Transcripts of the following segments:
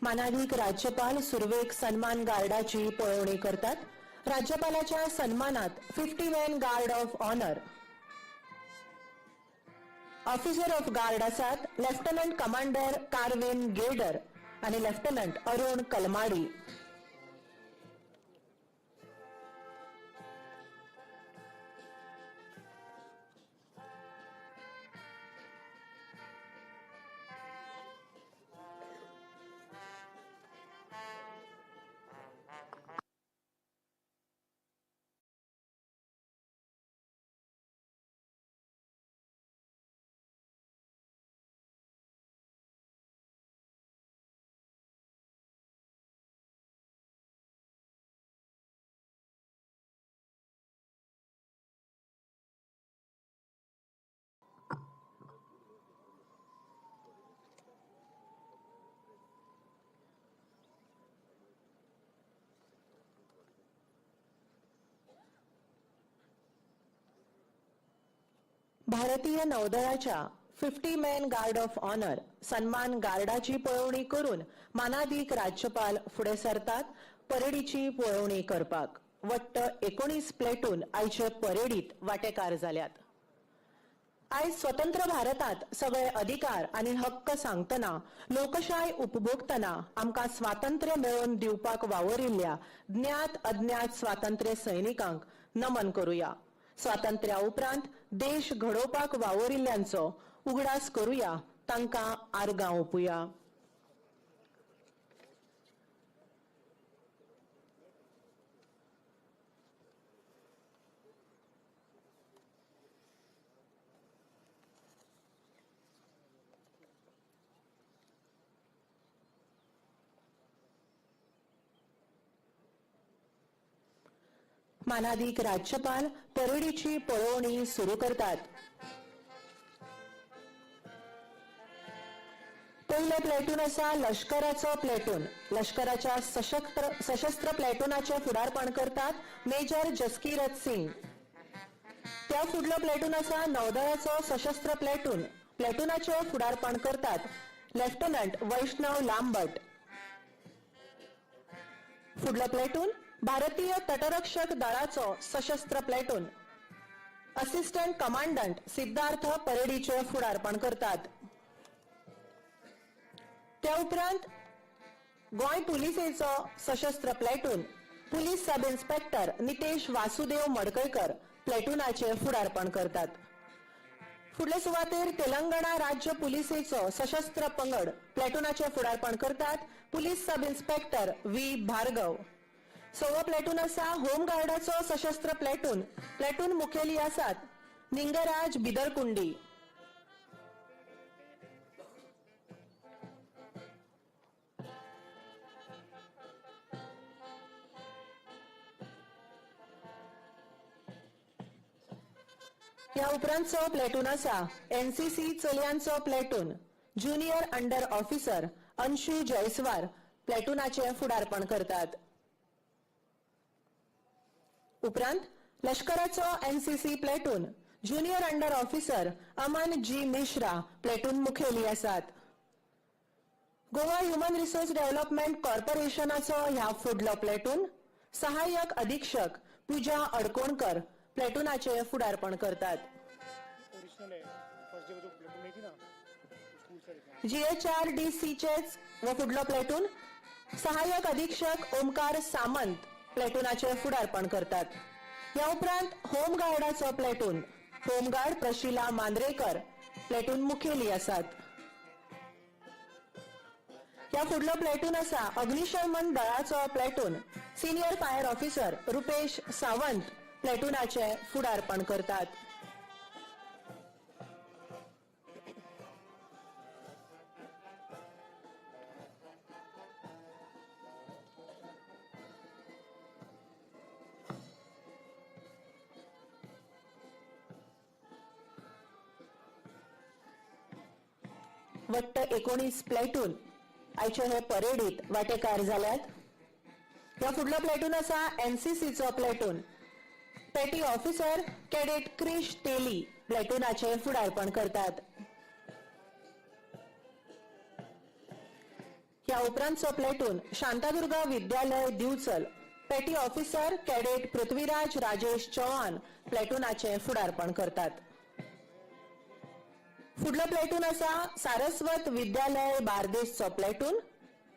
मानादीक राज्यपाल सुरवेक सन्मान गार्डाची पळोवणी करतात. राज्यपालाच्या सन्मानात 50 man guard of honour. Officer of guard आसात लेफ्टनंट कमांडर कार्विन गेडर आणि लेफ्टनंट अरुण कलमाडी. भारतीय नौदळाच्या 50 मॅन गार्ड ऑफ ऑनर सन्मान गार्डाची पळोवणी करून मानादीक राज्यपाल फुडें सरतात परेडीची पळोवणी करपाक. वट्ट 19 प्लेटून आयचे परेडीत वांटेकार जाल्यात. आयज स्वतंत्र भारतात सगळे अधिकार आनी हक्क सांगतना, लोकशाय उपभोगतना आमकां स्वातंत्र्य मेळोवन दिवपाक वावरिल्ल्या ज्ञात अज्ञात स्वातंत्र्य सैनिकांक नमन करुया. स्वातंत्र्या उपरांत देश घडोवपाक वावरिल्ल्यांचो उगडास करुया, तांकां आर्गां ओंपुया. मानादीक राज्यपाल परेडीची पळोवणी सुरू करतात. पयलो प्लॅटून आसा लष्कराचो प्लॅटून. लष्कराच्या सशस्त्र प्लॅटूनाचे फुडारपण करतात मेजर जसकिरत सिंग. त्या फुडलो प्लॅटून आसा नौदळाचो सशस्त्र प्लॅटून. प्लॅटूनाचे फुडारपण करतात लेफ्टनंट वैष्णव लांबट. फुडलो प्लॅटून भारतीय तटरक्षक दळाचो सशस्त्र प्लॅटून. असिस्टंट कमांडंट सिद्धार्थ परेडीचे फुडारपण करतात. त्या उपरांत गोंय पुलिसेचो सशस्त्र platoon police sub inspector Nitesh Vasudev Madkaikar प्लॅटूनाचे फुडारपण करतात. फुडले सुवातेर तेलंगणा राज्य पुलिसेचो सशस्त्र पंगड प्लॅटूनाचे फुडारपण करतात police sub inspector V Bhargav. सवो प्लॅटून आसा होमगार्डाचो सशस्त्र प्लॅटून. प्लॅटून मुखेली आसात निंगराज बिदरकुंडी. ह्या उपरांतचो प्लॅटून आसा एनसीसी चलयांचो platoon. Junior under officer Anshu Jaiswar प्लॅटूनाचे फुडारपण करतात. उपरांत लष्कराचो NCC platoon junior under officer Aman G Mishra platoon मुखेली आसात. गोवा ह्युमन रिसोर्स डेव्हलपमेंट कॉर्पोरेशनाचो ह्या फुडलो प्लॅटून सहाय्यक अधीक्षक पूजा अडकोणकर प्लॅटूनाचे फुडारपण करतात. ओरिजिनल है, फर्स्ट डे वो जो प्लेटून नहीं थी ना, स्कूल से लिखा। जीएचआरडीसीचेच व फुडलो प्लॅटून सहाय्यक अधीक्षक ओमकार सामंत प्लॅटूनाचे फुडारपण करतात. ह्या उपरांत होमगार्डाचो platoon home guard Prashila Mandrekar platoon मुखेली आसात. ह्या फुडलो प्लॅटून आसा अग्निशमन दळाचो platoon. Senior fire officer Rupesh Sawant प्लॅटूनाचे फुडारपण करतात. वट्ट 19 प्लॅटून आयचे हे परेडीत वांटेकार जाल्यात. ह्या फुडलो प्लॅटून आसा एनसीसीचो platoon. Petty officer cadet Krish Teli प्लॅटूनाचे फुडारपण करतात. ह्या उपरांतचो platoon Shantadurga Vidyalaya Divchal, petty officer cadet Prithviraj Rajesh Chavan प्लॅटूनाचे फुडारपण करतात. फुडलो प्लॅटून आसा सारस्वत विद्यालय बार्देसचो प्लॅटून.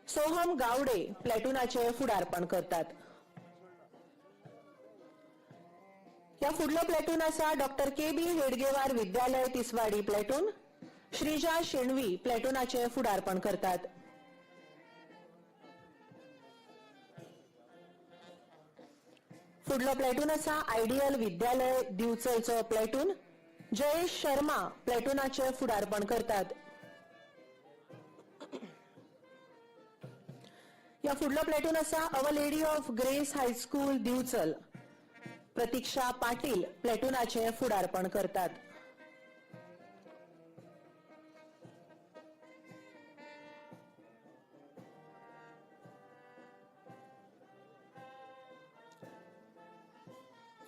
सोहम गावडे प्लॅटूनाचे फुडारपण करतात. ह्या फुडलो प्लॅटून आसा डॉक्टर के बी हेडगेवार विद्यालय तिसवाडी प्लॅटून. श्रीजा शेणवी प्लॅटूनाचे फुडारपण करतात. फुडलो प्लॅटून आसा आयडियल विद्यालय दिवचलचो प्लॅटून. जयेश शर्मा प्लॅटूनाचे फुडारपण करतात. ह्या फुडलो प्लॅटून आसा Our Lady of Grace High School Divchal. Pratiksha Patil प्लॅटूनाचे फुडारपण करतात.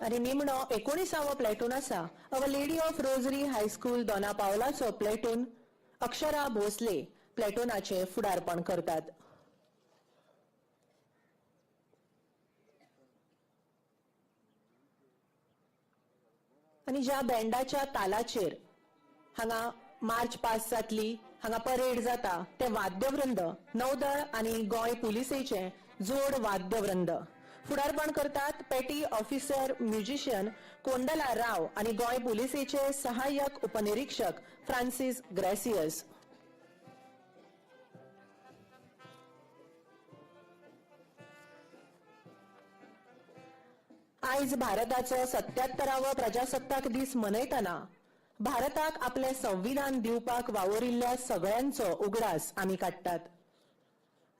आनी निमणो 19वो प्लॅटून आसा Our Lady of Rosary High School Dona पावलाचो platoon. Akshara Bhosle प्लॅटूनाचे फुडारपण करतात. आनी ज्या बँडाच्या तालाचेर हांगा मार्च पास जातली, हांगा परेड जाता, ते वाद्यवृंद नौदळ आनी गोंय पुलिसेचे जोड वाद्यवृंद. फुडारपण करतात petty officer musician Kondala Rao आनी गोंय पुलिसेचे सहाय्यक उपनिरीक्षक फ्रांसीस ग्रेसियस. आयज भारताचो 77वो प्रजासत्ताक दीस मनयतना भारताक आपलें संविधान दिवपाक वावुरिल्ल्या सगळ्यांचो उगडास आमी काडटात.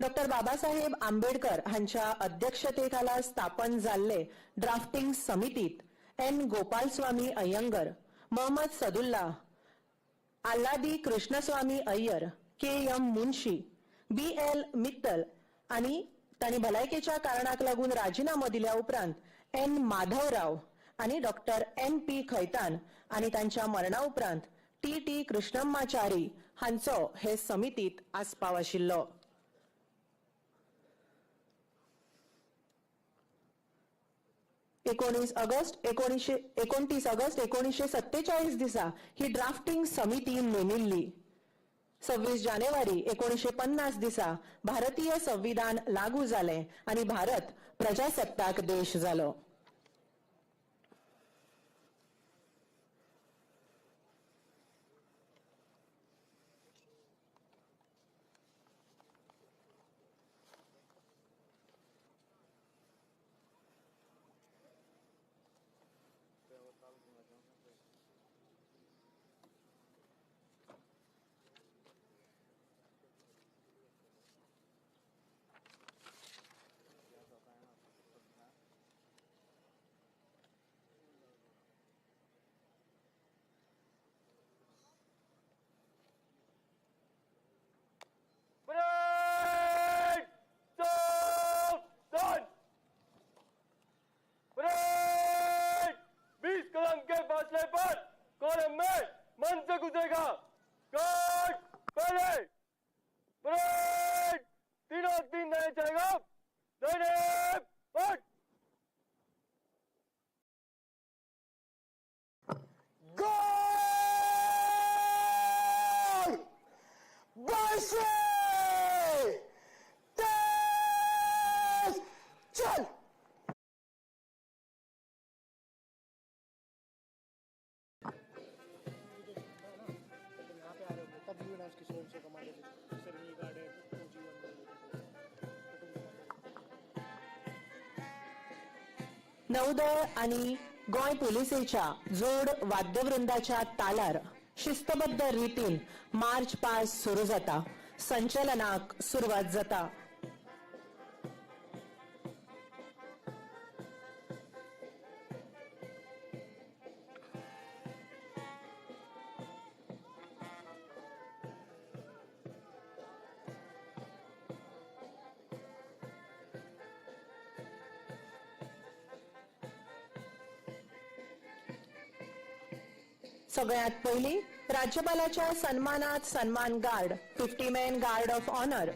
डॉक्टर बाबासाहेब आंबेडकर हांच्या अध्यक्षतेखाला स्थापन जाल्ले ड्राफ्टिंग समितीत N Gopalaswami Ayyangar, Mohammad Saadulla, Alladi Krishnaswami Ayyar, K M Munshi, B L Mittal आनी तांणी भलायकेच्या कारणाक लागून राजिनामो दिल्या उपरांत एन माधवराव आनी डॉक्टर एन पी खैतान आनी तांच्या मरणा उपरांत टी टी कृष्णम्माचारी हांचो हे समितीत आस्पाव आशिल्लो. 29 ऑगस्ट 1947 दिसा ही ड्राफ्टिंग समिती नेमिल्ली. 26 जानेवारी 1950 दिसा भारतीय संविधान लागू जालें आनी भारत प्रजासत्ताक देश जालो. परेड सावधान, परेड 20 कदम के फासले पर कॉलम में मन से गुजरेगा. गार्ड पहले. परेड तीनों तीन दाएं चलेगा. दाहिने हट. गोल बाईसे तेज चल. जब यहाँ पे आ रहे होंगे तब you announce कि so so commander ceremony guard है, ओजी वन प्लेटून कमांडर. नौदळ आनी गोंय पुलिसेच्या जोड वाद्यवृंदाच्या तालार शिस्तबद्ध रितीन मार्च पास सुरू जाता. संचलनाक सुरवात जाता. सगळ्यात पयलीं राज्यपालाच्या सन्मानात सन्मान guard, 50 man guard of honour.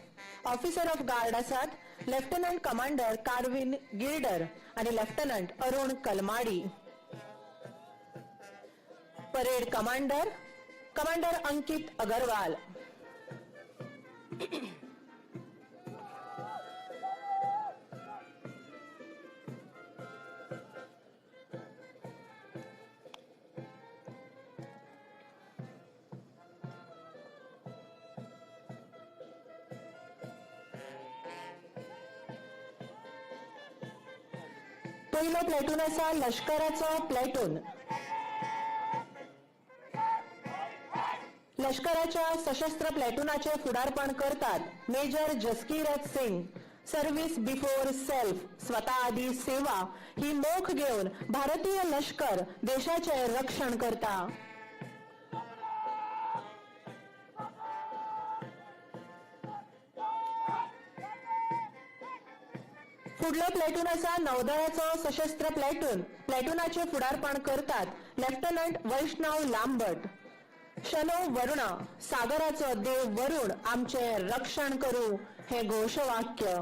Officer of guard आसात लेफ्टनंट कमांडर कार्विन गिर्डर आणि lieutenant Arun Kalmadi. Parade commander commander Ankit Agarwal. पयलो प्लॅटून आसा लष्कराचो प्लॅटून. लष्कराच्या सशस्त्र प्लॅटूनाचे फुडारपण करतात major Jaskirat Singh. Service before self, स्वतः आधी सेवा ही मोख घेऊन भारतीय लष्कर देशाचे रक्षण करता. फुडलो प्लॅटून आसा नौदळाचो सशस्त्र प्लॅटून. प्लॅटूनाचे फुडारपण करतात लेफ्टनंट वैष्णव लांबट. शनो वरुणा, सागराचो देव वरुण आमचे रक्षण करू हे घोषवाक्य.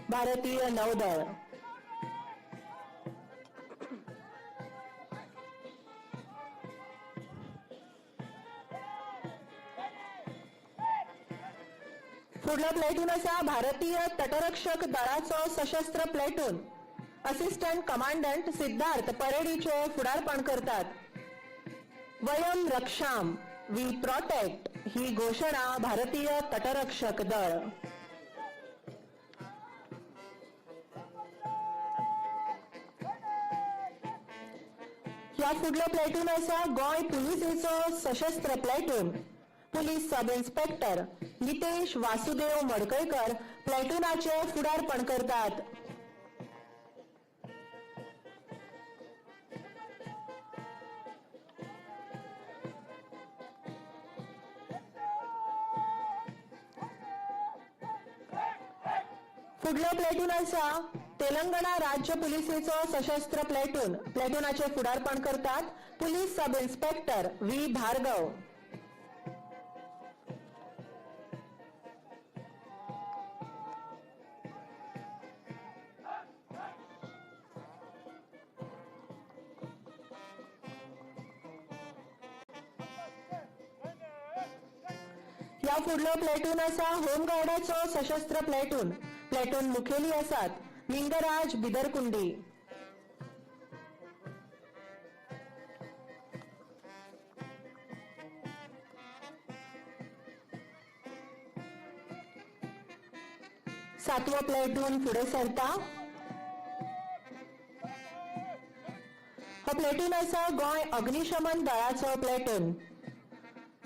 भारतीय नौदळ. फुडलो प्लॅटून आसा भारतीय तटरक्षक दळाचो सशस्त्र प्लॅटून. असिस्टंट कमांडंट सिद्धार्थ परेडीचे फुडारपण करतात. वयम रक्षाम, we protect ही घोषणा भारतीय तटरक्षक दळ. ह्या फुडलो प्लॅटून आसा गोंय पुलिसेचो सशस्त्र platoon. Police sub inspector Nitesh Vasudev Madkaikar प्लॅटूनाचे फुडारपण करतात. फुडलो प्लॅटून आसा तेलंगणा राज्य पुलिसेचो सशस्त्र प्लॅटून. प्लॅटूनाचे फुडारपण करतात police sub inspector V Bhargav. ह्या फुडलो प्लॅटून आसा होमगार्डाचो सशस्त्र प्लॅटून. प्लॅटून मुखेली आसात लिंगराज बिदरकुंडी. सातवो प्लॅटून फुडें सरता. हो प्लॅटून आसा गोंय अग्निशमन दळाचो platoon.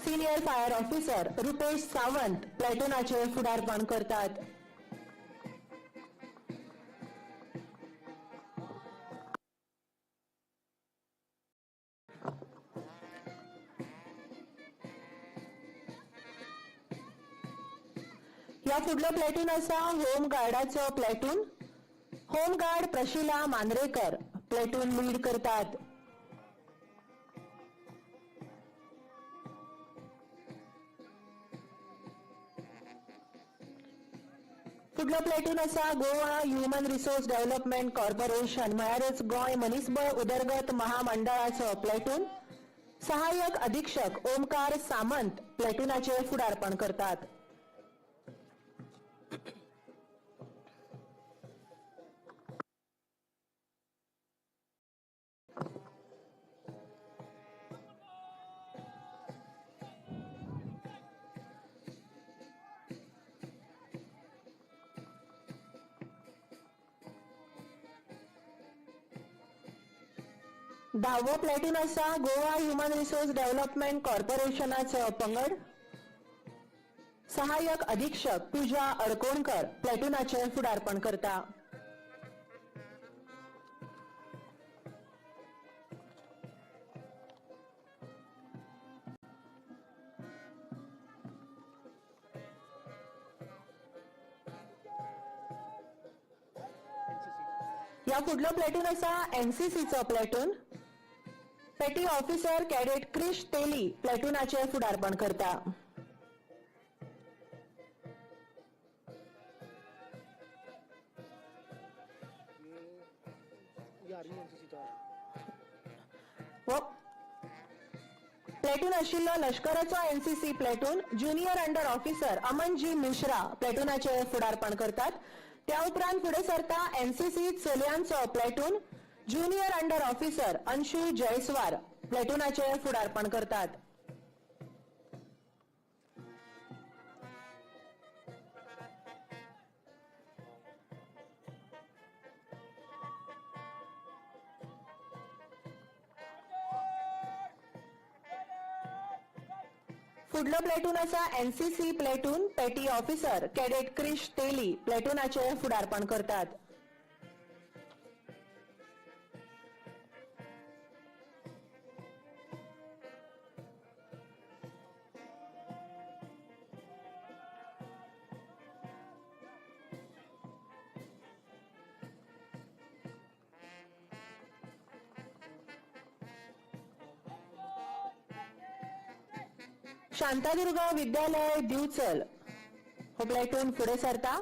Senior fire officer Rupesh Sawant प्लॅटूनाचे फुडारपण करतात. ह्या फुडलो प्लॅटून आसा home गार्डाचो platoon. Home guard Prashila Mandrekar platoon lead करतात. फुडलो प्लॅटून आसा Goa human resource development corporation म्हळ्यारच Goa मनीसबळ उदरगत महामंडळाचो प्लॅटून. सहाय्यक अधीक्षक ओमकार सामंत प्लॅटूनाचे फुडारपण करतात. धावो प्लॅटून आसा गोवा ह्युमन रिसोर्स डेव्हलपमेंट कॉर्पोरेशनाचो पंगड. सहाय्यक अधीक्षक पूजा अडकोणकर प्लॅटूनाचे फुडारपण करता. ह्या फुडलो प्लॅटून आसा एनसीसीचो platoon. Petty officer cadet Krish Teli प्लॅटूनाचे फुडारपण करता. आर्मी एनसीसी तो हो प्लॅटून आशिल्लो लश्कराचो NCC platoon junior under officer Amanji Mishra प्लॅटूनाचे फुडारपण करतात. त्या उपरांत फुडें सरता एनसीसी चलयांचो platoon junior under officer Anshu Jaiswar प्लॅटूनाचे फुडारपण करतात. फुडलो प्लॅटून आसा NCC platoon petty officer cadet Krish Teli प्लॅटूनाचे फुडारपण करतात. शांतादुर्गा विद्यालय दिवचल हो प्लॅटून फुडें सरता.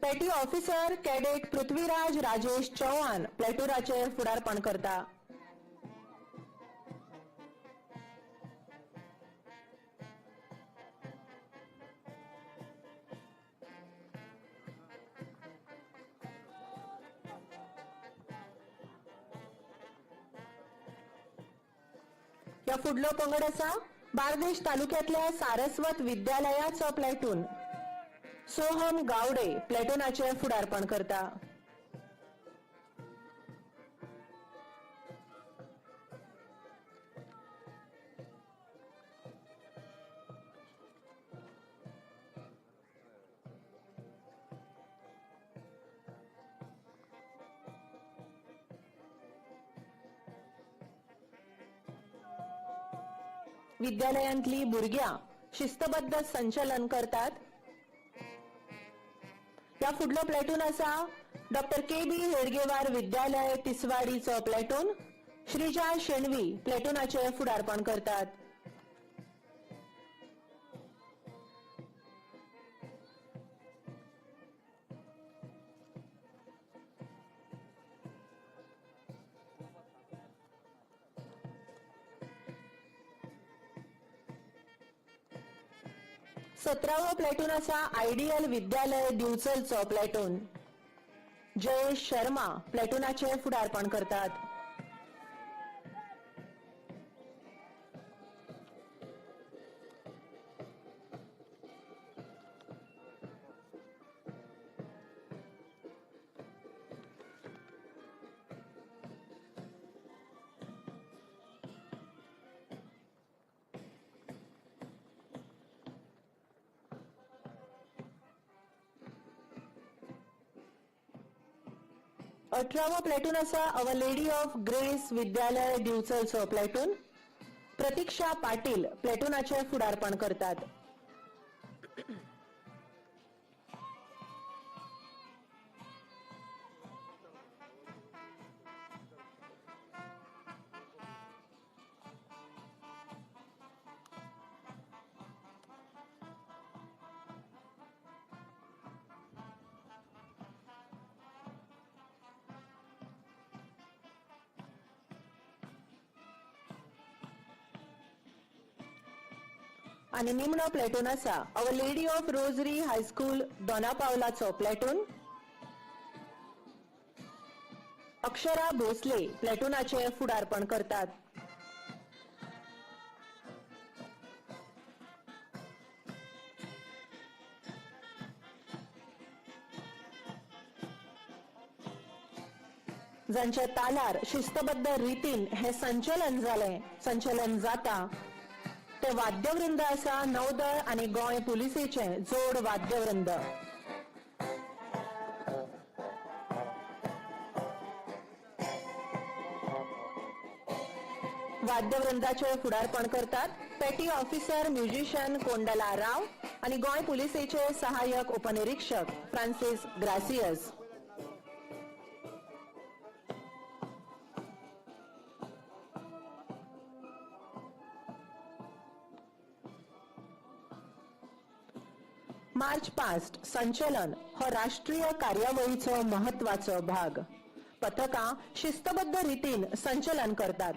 Petty officer cadet Prithviraj Rajesh Chauhan प्लॅटूनाचे फुडारपण करता. या फुडलो पंगड आसा बार्देश तालुक्यातल्या सारस्वत विद्यालयाचो प्लॅटून सोहम गावडे प्लॅटूनाचे फुडारपण करता. विद्यालयांतली भुरग्यां शिस्तबद्ध संचलन करतात. ह्या फुडलो प्लॅटून आसा डॉक्टर के बी हेडगेवार विद्यालय तिसवाडीचो प्लॅटून श्रीजा शेणवी प्लॅटूनाचे फुडारपण करतात. 17वो प्लॅटून आसा आयडियल विद्यालय दिवचलचो प्लॅटून जयेश शर्मा प्लॅटूनाचे फुडारपण करतात. 18वो प्लॅटून आसा our lady of grace विद्यालय दिवचलचो प्लॅटून प्रतीक्षा पाटील प्लॅटूनाचे फुडारपण करतात. आणि निमणो प्लॅटून आसा our lady of rosary high school दोनापावलाचो platoon Akshara Bhosle प्लॅटूनाचे फुडारपण करतात. जांच्या तालार शिस्तबद्ध रितीन हे संचलन जालें, संचलन जाता ते वाद्यवृंद आसा नौदळ आनी गोंय पुलिसेचे जोड वाद्यवृंद. वाद्यवृंदाचे फुडारपण करतात petty officer musician Kondala Rao आनी गोंय पुलिसेचे सहाय्यक उपनिरीक्षक फ्रांसीस ग्रासियस. मार्च पास्ट संचलन हो राष्ट्रीय कार्यावळीचो महत्वाचो भाग. पथकां शिस्तबद्ध रितीन संचलन करतात.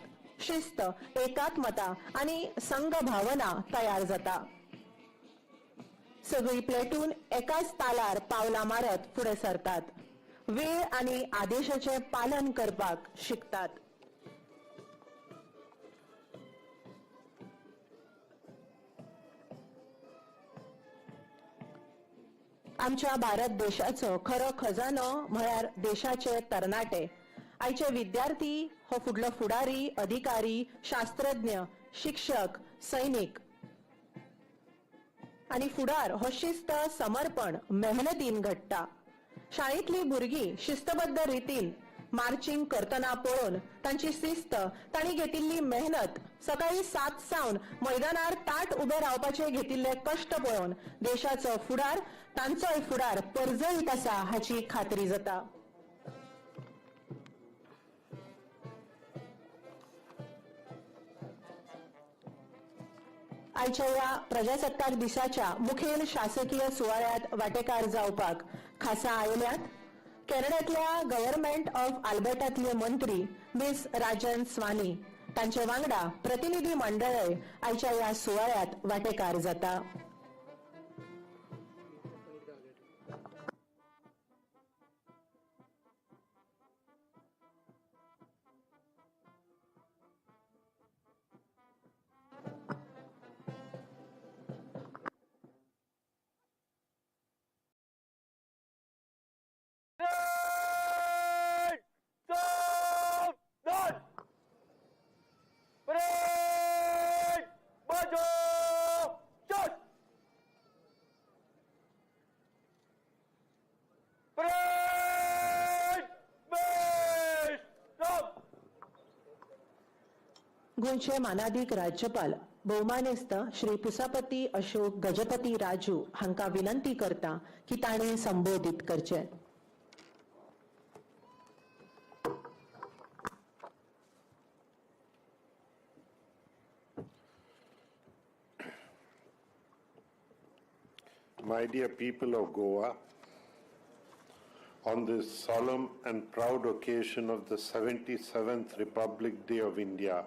शिस्त, एकात्मता आनी संघ भावना तयार जाता. सगळी प्लेटून एकाच तालार पावलां मारत फुडें सरतात. वेळ आनी आदेशाचें पालन करपाक शिकतात. आमच्या भारत देशाचो खरो खजानो म्हळ्यार देशाचे तरणाटे. आयचे विद्यार्थी हो फुडलो फुडारी, अधिकारी, शास्त्रज्ञ, शिक्षक, सैनीक आनी फुडार हो शिस्त, समर्पण, मेहनतीन घडटा. शाळेंतली भुरगीं शिस्तबद्ध रितीन मार्चिंग करतना पळोवन तांची शिस्त, तांणी घेतिल्ली मेहनत, सकाळी 7 सावन मैदानार ताट उबे रावपाचे घेतिल्ले कश्ट पळोवन देशाचो फुडार, तांचोय फुडार परजळीत आसा हाची खात्री जाता. आयच्या ह्या प्रजासत्ताक दिसाच्या मुखेल शासकीय सुवाळ्यात वांटेकार जावपाक खासा आयल्यात कॅनडांतल्या गव्हर्नमेंट ऑफ आल्बर्टातले मंत्री मिस राजन स्वानी. तांचे वांगडा प्रतिनिधी मंडळय आयच्या ह्या सुवाळ्यात वांटेकार जाता. परेड बाजो चल परेड बेश. गोंयचे मानादीक राज्यपाल भोवमानेस्त श्री पुसापती अशोक गजपती राजू हांकां विनंती करता की तांणी संबोधीत करचें. My dear people of Goa, on this solemn and proud occasion of the 77th Republic Day of India,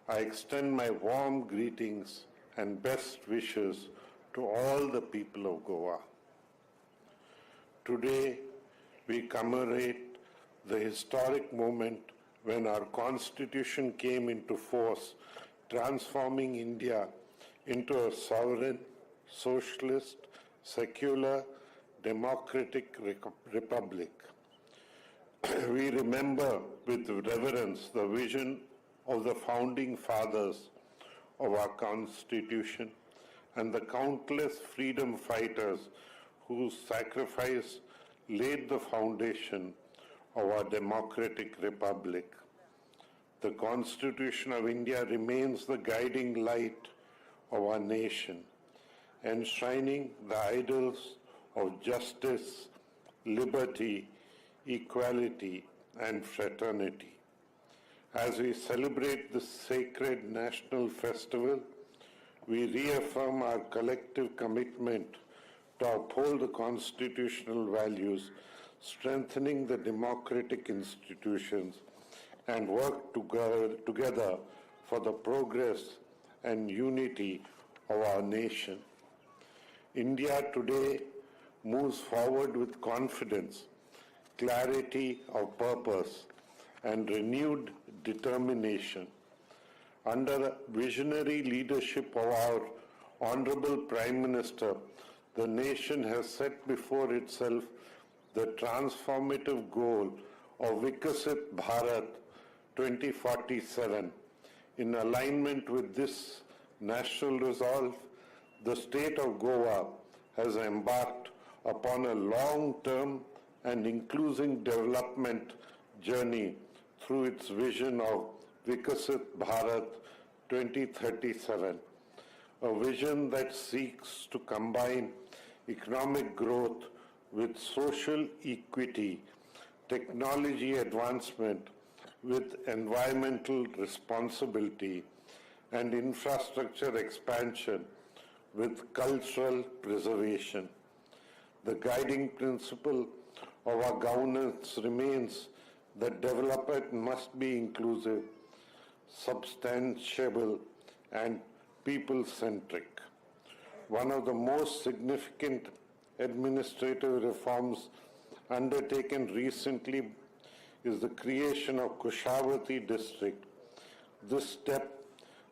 I extend my warm greetings and best wishes to all the people of Goa. Today, we commemorate the historic moment when our Constitution came into force, transforming India into a sovereign, socialist, secular, democratic republic. We remember with reverence the vision of the founding fathers of our Constitution and the countless freedom fighters whose sacrifice laid the foundation of our democratic republic. The Constitution of India remains the guiding light of our nation, enshrining the ideals of justice, liberty, equality, and fraternity. As we celebrate this sacred national festival, we reaffirm our collective commitment to uphold the constitutional values, strengthening the democratic institutions, and work together for the progress and unity of our nation. India today moves forward with confidence, clarity of purpose, and renewed determination. Under the visionary leadership of our Honorable Prime Minister, the nation has set before itself the transformative goal of Viksit Bharat 2047. In alignment with this national resolve, the state of Goa has embarked upon a long-term and inclusive development journey through its vision of Viksit Bharat 2037, a vision that seeks to combine economic growth with social equity, technology advancement with environmental responsibility, and infrastructure expansion with cultural preservation. The guiding principle of our governance remains that development must be inclusive, substantiable, and people-centric. One of the most significant administrative reforms undertaken recently is the creation of Kushavati district. This step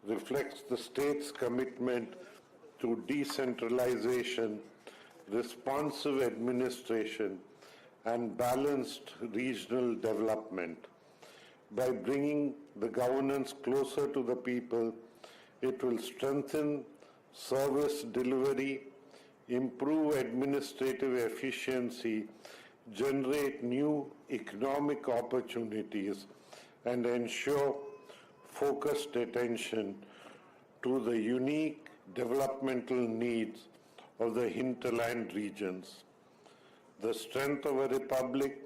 reflects the state's commitment to decentralization, responsive administration, and balanced regional development. By bringing the governance closer to the people, it will strengthen service delivery, improve administrative efficiency, generate new economic opportunities, and ensure focused attention to the unique developmental needs of the hinterland regions. The strength of a republic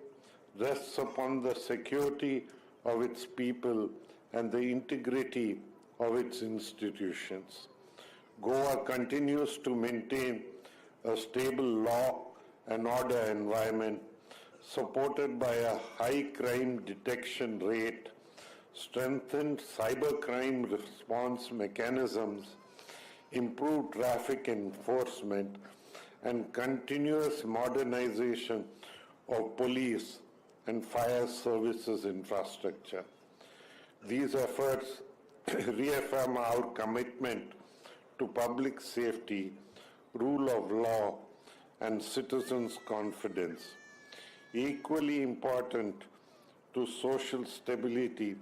rests upon the security of its people and the integrity of its institutions. Goa continues to maintain a stable law and order environment supported by a high crime detection rate, strengthened cybercrime response mechanisms, improved traffic enforcement, and continuous modernization of police and fire services infrastructure. These efforts reaffirm our commitment to public safety, rule of law, and citizens' confidence. Equally important to social stability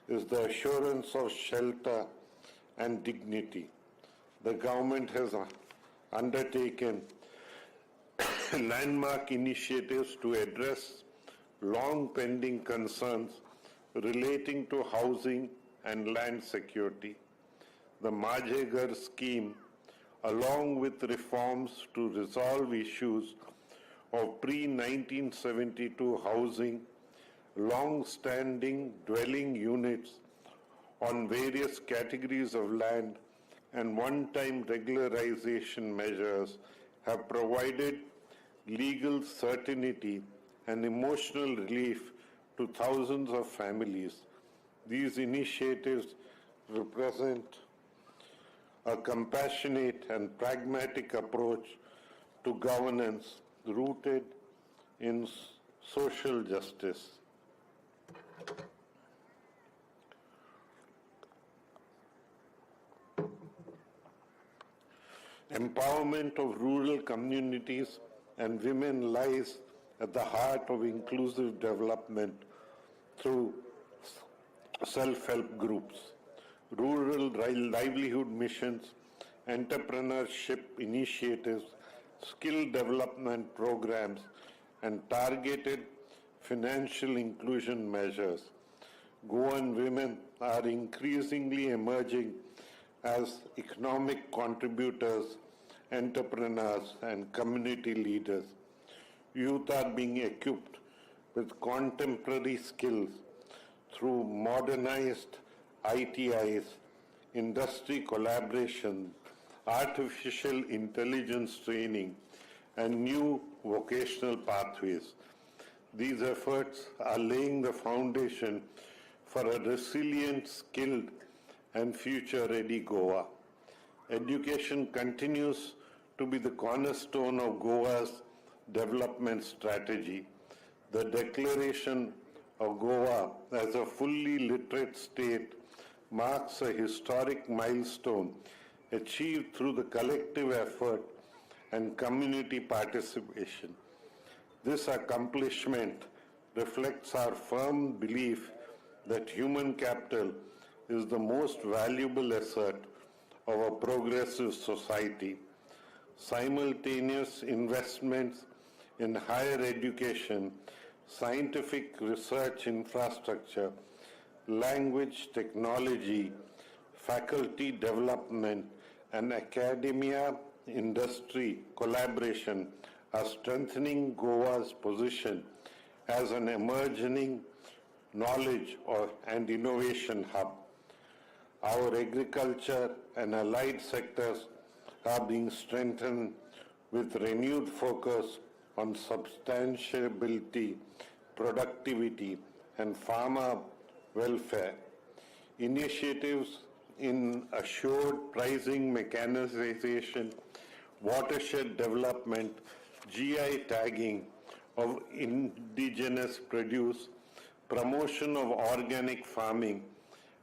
is the assurance of shelter and dignity. The government has undertaken landmark initiatives to address long pending concerns relating to housing and land security. The Mhaje Ghar scheme, along with reforms to resolve issues of pre-1972 housing, long-standing dwelling units on various categories of land, and one-time regularization measures have provided legal certainty and emotional relief to thousands of families. These initiatives represent a compassionate and pragmatic approach to governance rooted in social justice. Empowerment of rural communities and women lies at the heart of inclusive development through self-help groups, rural livelihood missions, entrepreneurship initiatives, skill development programs, and targeted financial inclusion measures. Goan women are increasingly emerging as economic contributors, entrepreneurs, and community leaders. Youth are being equipped with contemporary skills through modernized ITIs, industry collaboration, artificial intelligence training, and new vocational pathways. These efforts are laying the foundation for a resilient, skilled, and future-ready Goa. Education continues to be the cornerstone of Goa's development strategy. The declaration of Goa as a fully literate state marks a historic milestone achieved through the collective effort and community participation. This accomplishment reflects our firm belief that human capital is the most valuable asset of a progressive society. Simultaneous investments in higher education, scientific research infrastructure, language technology, faculty development, and academia industry collaboration are strengthening Goa's position as an emerging knowledge and innovation hub. Our agriculture and allied sectors are being strengthened with renewed focus on substantiability, productivity, and farmer welfare. Initiatives in assured pricing mechanization, watershed development, GI tagging of indigenous produce, promotion of organic farming,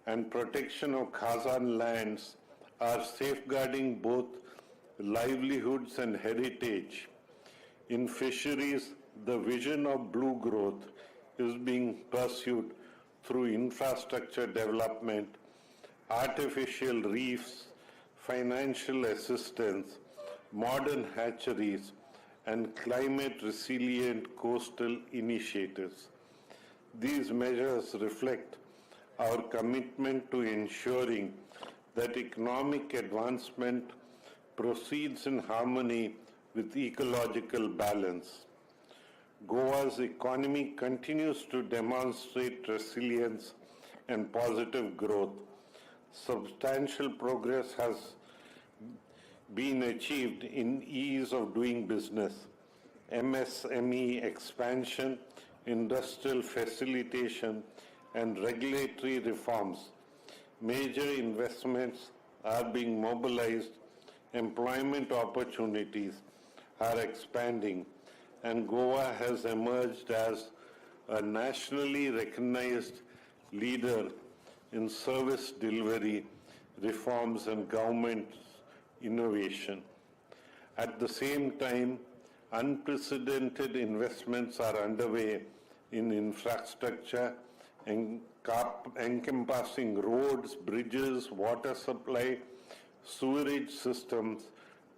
and protection of Khazan lands are safeguarding both livelihoods and heritage. In fisheries, the vision of blue growth is being pursued through infrastructure development, artificial reefs, financial assistance, modern hatcheries, and climate resilient coastal initiatives. These measures reflect our commitment to ensuring that economic advancement proceeds in harmony with ecological balance. Goa's economy continues to demonstrate resilience and positive growth. Substantial progress has been achieved in ease of doing business, MSME expansion, industrial facilitation, and regulatory reforms. Major investments are being mobilized, employment opportunities are expanding, and Goa has emerged as a nationally recognized leader in service delivery, reforms, and government innovation. At the same time, unprecedented investments are underway in infrastructure encompassing roads, bridges, water supply, sewerage systems,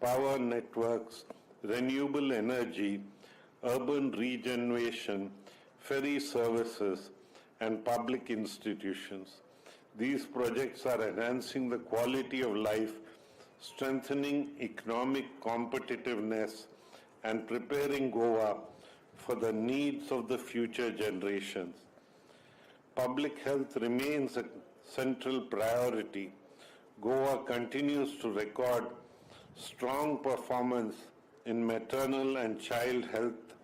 power networks, renewable energy, urban regeneration, ferry services, and public institutions. These projects are enhancing the quality of life, strengthening economic competitiveness, and preparing Goa for the needs of the future generations. Public health remains a central priority. Goa continues to record strong performance in maternal and child health,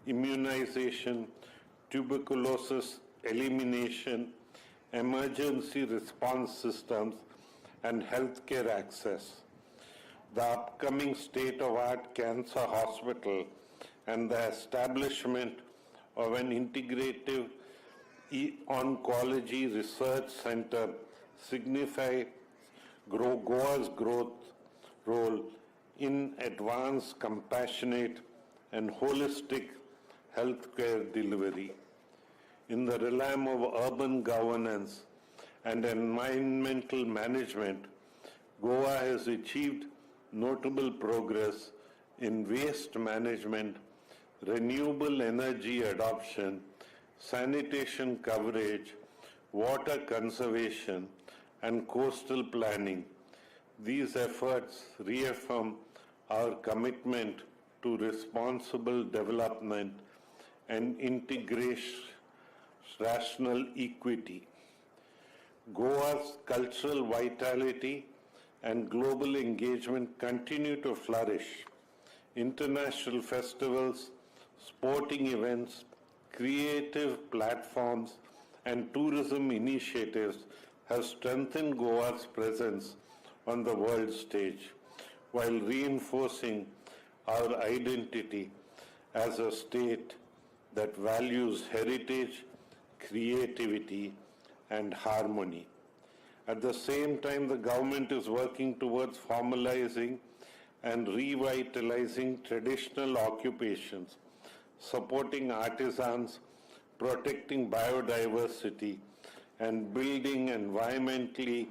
immunization, tuberculosis elimination, emergency response systems, and healthcare access. The upcoming state-of-art cancer hospital and the establishment of an integrative oncology research center signify Goa's growth role in advanced, compassionate, and holistic healthcare delivery. In the realm of urban governance and environmental management, Goa has achieved notable progress in waste management, renewable energy adoption, sanitation coverage, water conservation, and coastal planning. These efforts reaffirm our commitment to responsible development and integration rational equity. Goa's cultural vitality and global engagement continue to flourish. International festivals, sporting events, creative platforms, and tourism initiatives have strengthened Goa's presence on the world stage while reinforcing our identity as a state that values heritage, creativity, and harmony. At the same time, the government is working towards formalizing and revitalizing traditional occupations, supporting artisans, protecting biodiversity, and building environmentally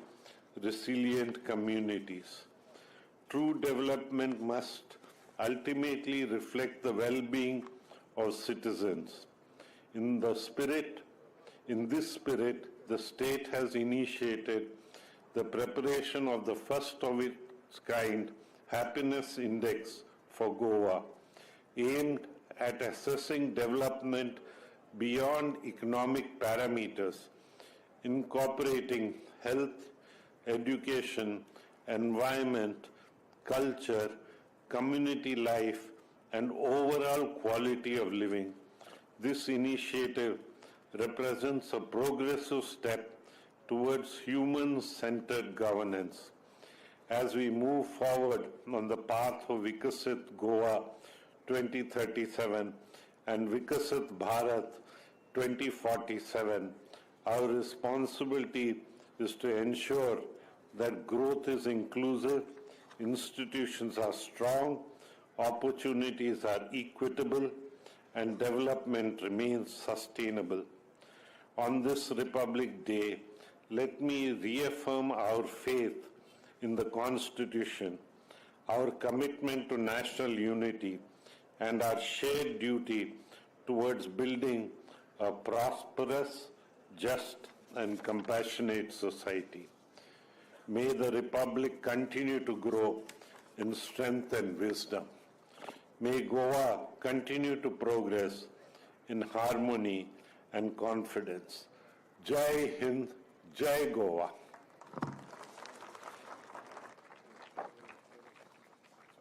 resilient communities. True development must ultimately reflect the well-being of citizens. In this spirit, the state has initiated the preparation of the first of its kind Happiness Index for Goa, aimed at assessing development beyond economic parameters, incorporating health, education, environment, culture, community life, and overall quality of living. This initiative represents a progressive step towards human-centered governance. As we move forward on the path of Vikasit Goa 2037 and Vikasit Bharat 2047, our responsibility is to ensure that growth is inclusive, institutions are strong, opportunities are equitable, and development remains sustainable. On this Republic Day, let me reaffirm our faith in the Constitution, our commitment to national unity, and our shared duty towards building a prosperous, just, and compassionate society. May the Republic continue to grow in strength and wisdom. May Goa continue to progress in harmony and confidence. Jai Hind, Jai Goa.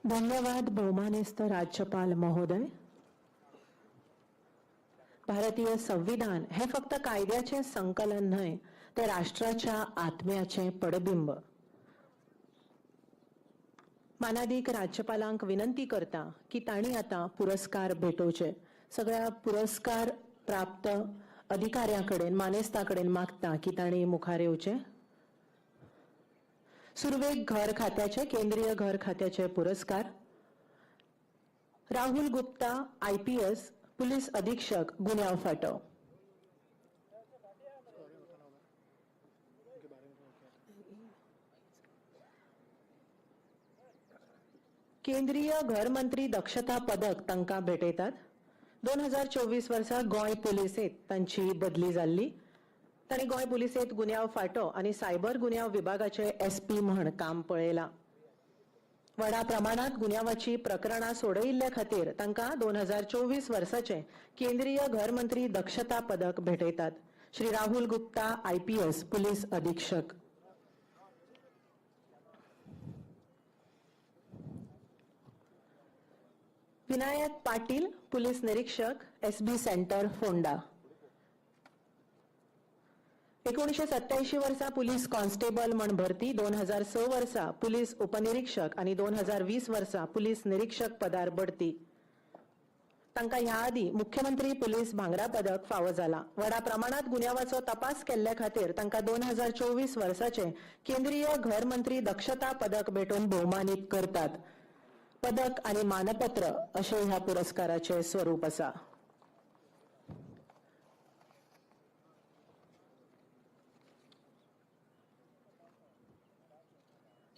धन्यवाद बहुमानस्थ राज्यपाल महोदय. भारतीय संविधान हे फक्त कायद्याचे संकलन न्हय, ते राष्ट्राच्या आत्म्याचे पडबिंब. मानादीक राज्यपालांक विनंती करता की तांणी आतां पुरस्कार भेटोवचे. सगळ्या पुरस्कार प्राप्त अधिकाऱ्यां कडेन, मानेस्ता कडेन मागता की तांणी मुखार येवचे. सुरवेक घर खात्याचे, केंद्रीय घर खात्याचे पुरस्कार. राहुल गुप्ता, आयपीएस, पुलीस अधीक्षक, गुन्यांव फांटो. उसके बारे में बताना होगा, उनके बारे में थोड़ा क्या था. केंद्रीय घर मंत्री दक्षता पदक तांकां भेटयतात. 2024 वर्सा गोंय पुलिसेंत तांची बदली जाल्ली. तांणी गोंय पुलिसेंत गुन्यांव फांटो आनी सायबर गुन्यांव विभागाचे एसपी म्हण काम पळयलां. व्हडा प्रमाणात गुन्यांवाची प्रकरणां सोडयिल्ल्या खातीर तांकां 2024 वर्साचे केंद्रीय घर मंत्री दक्षता पदक भेटयतात. श्री राहुल गुप्ता, आयपीएस, पुलीस अधीक्षक. विनायक पाटील, पुलीस निरीक्षक, एसबी सेंटर, फोंडा. 1987 वर्सा पुलीस कॉन्स्टेबल म्हण भरती. 2006 वर्सा पुलीस उपनिरीक्षक आनी 2020 वर्सा पुलीस निरीक्षक पदार बढती. तांकां ह्या आदीं मुख्यमंत्री पुलीस भांगरा पदक फावो जाला. व्हडा प्रमाणात गुन्यांवाचो तपास केल्ल्या खातीर तांकां 2024 वर्साचे केंद्रीय घर मंत्री दक्षता पदक भेटोवन भोवमानीत करतात. पदक आनी मानपत्र अशें ह्या पुरस्काराचें स्वरूप आसा.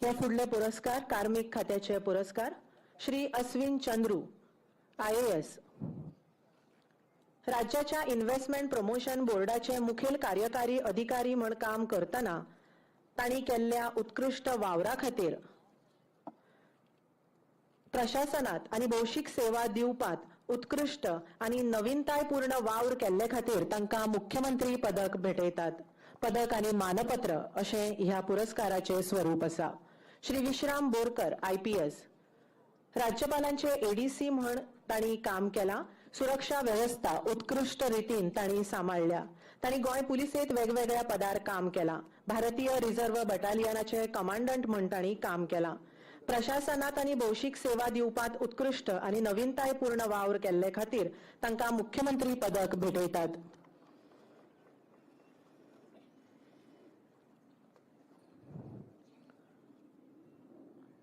हे फुडले पुरस्कार कार्मिक खात्याचे पुरस्कार. श्री अश्विन चंद्रू, आयएएस, राज्याच्या इन्व्हेस्टमेंट प्रमोशन बोर्डाचे मुखेल कार्यकारी अधिकारी म्हण काम करतना तांणी केल्ल्या उत्कृश्ट वावरा खातीर, प्रशासनात आनी भौशीक सेवा दिवपात उत्कृश्ट आनी नवीनतायपूर्ण वावर केल्ले खातीर तांकां मुख्यमंत्री पदक भेटयतात. पदक आनी मानपत्र अशें ह्या पुरस्काराचें स्वरूप आसा. श्री विश्राम बोरकर, आयपीएस, राज्यपालांचे एडीसी म्हण तांणी काम केलां. सुरक्षा वेवस्था उत्कृश्ट रितीन तांणी सांबाळ्ळ्या. तांणी गोंय पुलिसेंत वेगवेगळ्या पदार काम केलां. भारतीय रिझर्व्ह बटालियनाचे कमांडंट म्हण तांणी काम केलां. प्रशासनात आनी भौशीक सेवा दिवपात उत्कृश्ट आनी नवीनतायपूर्ण वावर केल्ले खातीर तांकां मुख्यमंत्री पदक भेटयतात.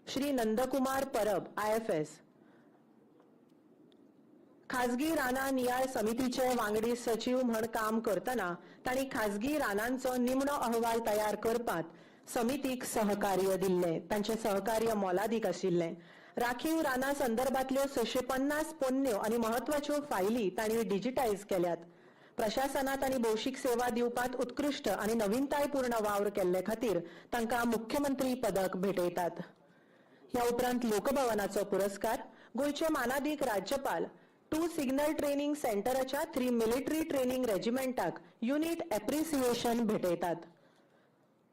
श्री नंदकुमार परब, आयएफएस, खाजगी रानां नियाळ समितीचे वांगडी सचीव म्हण काम करतना तांणी खाजगी रानांचो निमणो अहवाल तयार करपात समितीक सहकार्य दिल्लें. तांचें सहकार्य मोलादीक आशिल्लें. राखीव रानां संदर्भातल्यो 650 पोन्न्यो आनी म्हत्वाच्यो फायली तांणी डिजिटायज केल्यात. प्रशासनात आनी भौशीक सेवा दिवपात उत्कृश्ट आनी नवीनतायपूर्ण वावर केल्ले खातीर तांकां मुख्यमंत्री पदक भेटयतात. ह्या उपरांत लोकभवनाचो पुरस्कार. गोंयचे मानादीक राज्यपाल टू सिग्नल ट्रेनिंग सेंटराच्या थ्री मिलिटरी ट्रेनिंग रेजिमेंटाक युनिट एप्रिसिएशन भेटयतात.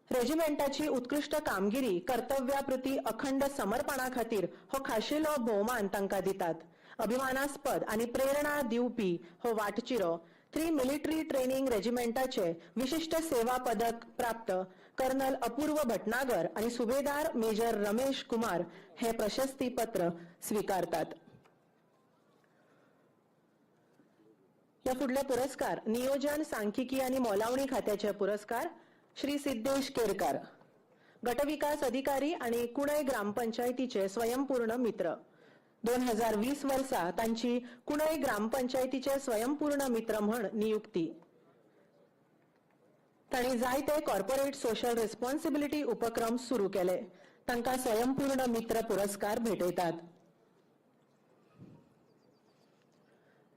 रेजिमेंटाची उत्कृश्ट कामगिरी, कर्तव्या प्रती अखंड समर्पणा खातीर हो खाशेलो भोवमान तांकां दितात. अभिमानास्पद आनी प्रेरणा दिवपी हो वाटचिरो 3 मिलिटरी ट्रेनिंग रेजिमेंटाचे विशिष्ट सेवा पदक प्राप्त कर्नल अपूर्व भटनागर आणि सुभेदार मेजर रमेश कुमार हे प्रशस्तीपत्र स्वीकारतात. या फुडले पुरस्कार नियोजन, सांख्यिकी आणि मोलावणी खात्याचे पुरस्कार श्री सिद्धेश केरकार, गटविकास अधिकारी आणि कुणय ग्रामपंचायतीचे स्वयंपूर्ण मित्र. 2020 वर्सा तांची कुणय ग्रामपंचायतीचे स्वयंपूर्ण मित्र म्हण नियुक्ती. तांणी जायते कॉर्पोरेट सोशल रिस्पॉन्सिबिलिटी उपक्रम सुरू केले. तांकां स्वयंपूर्ण मित्र पुरस्कार भेटयतात.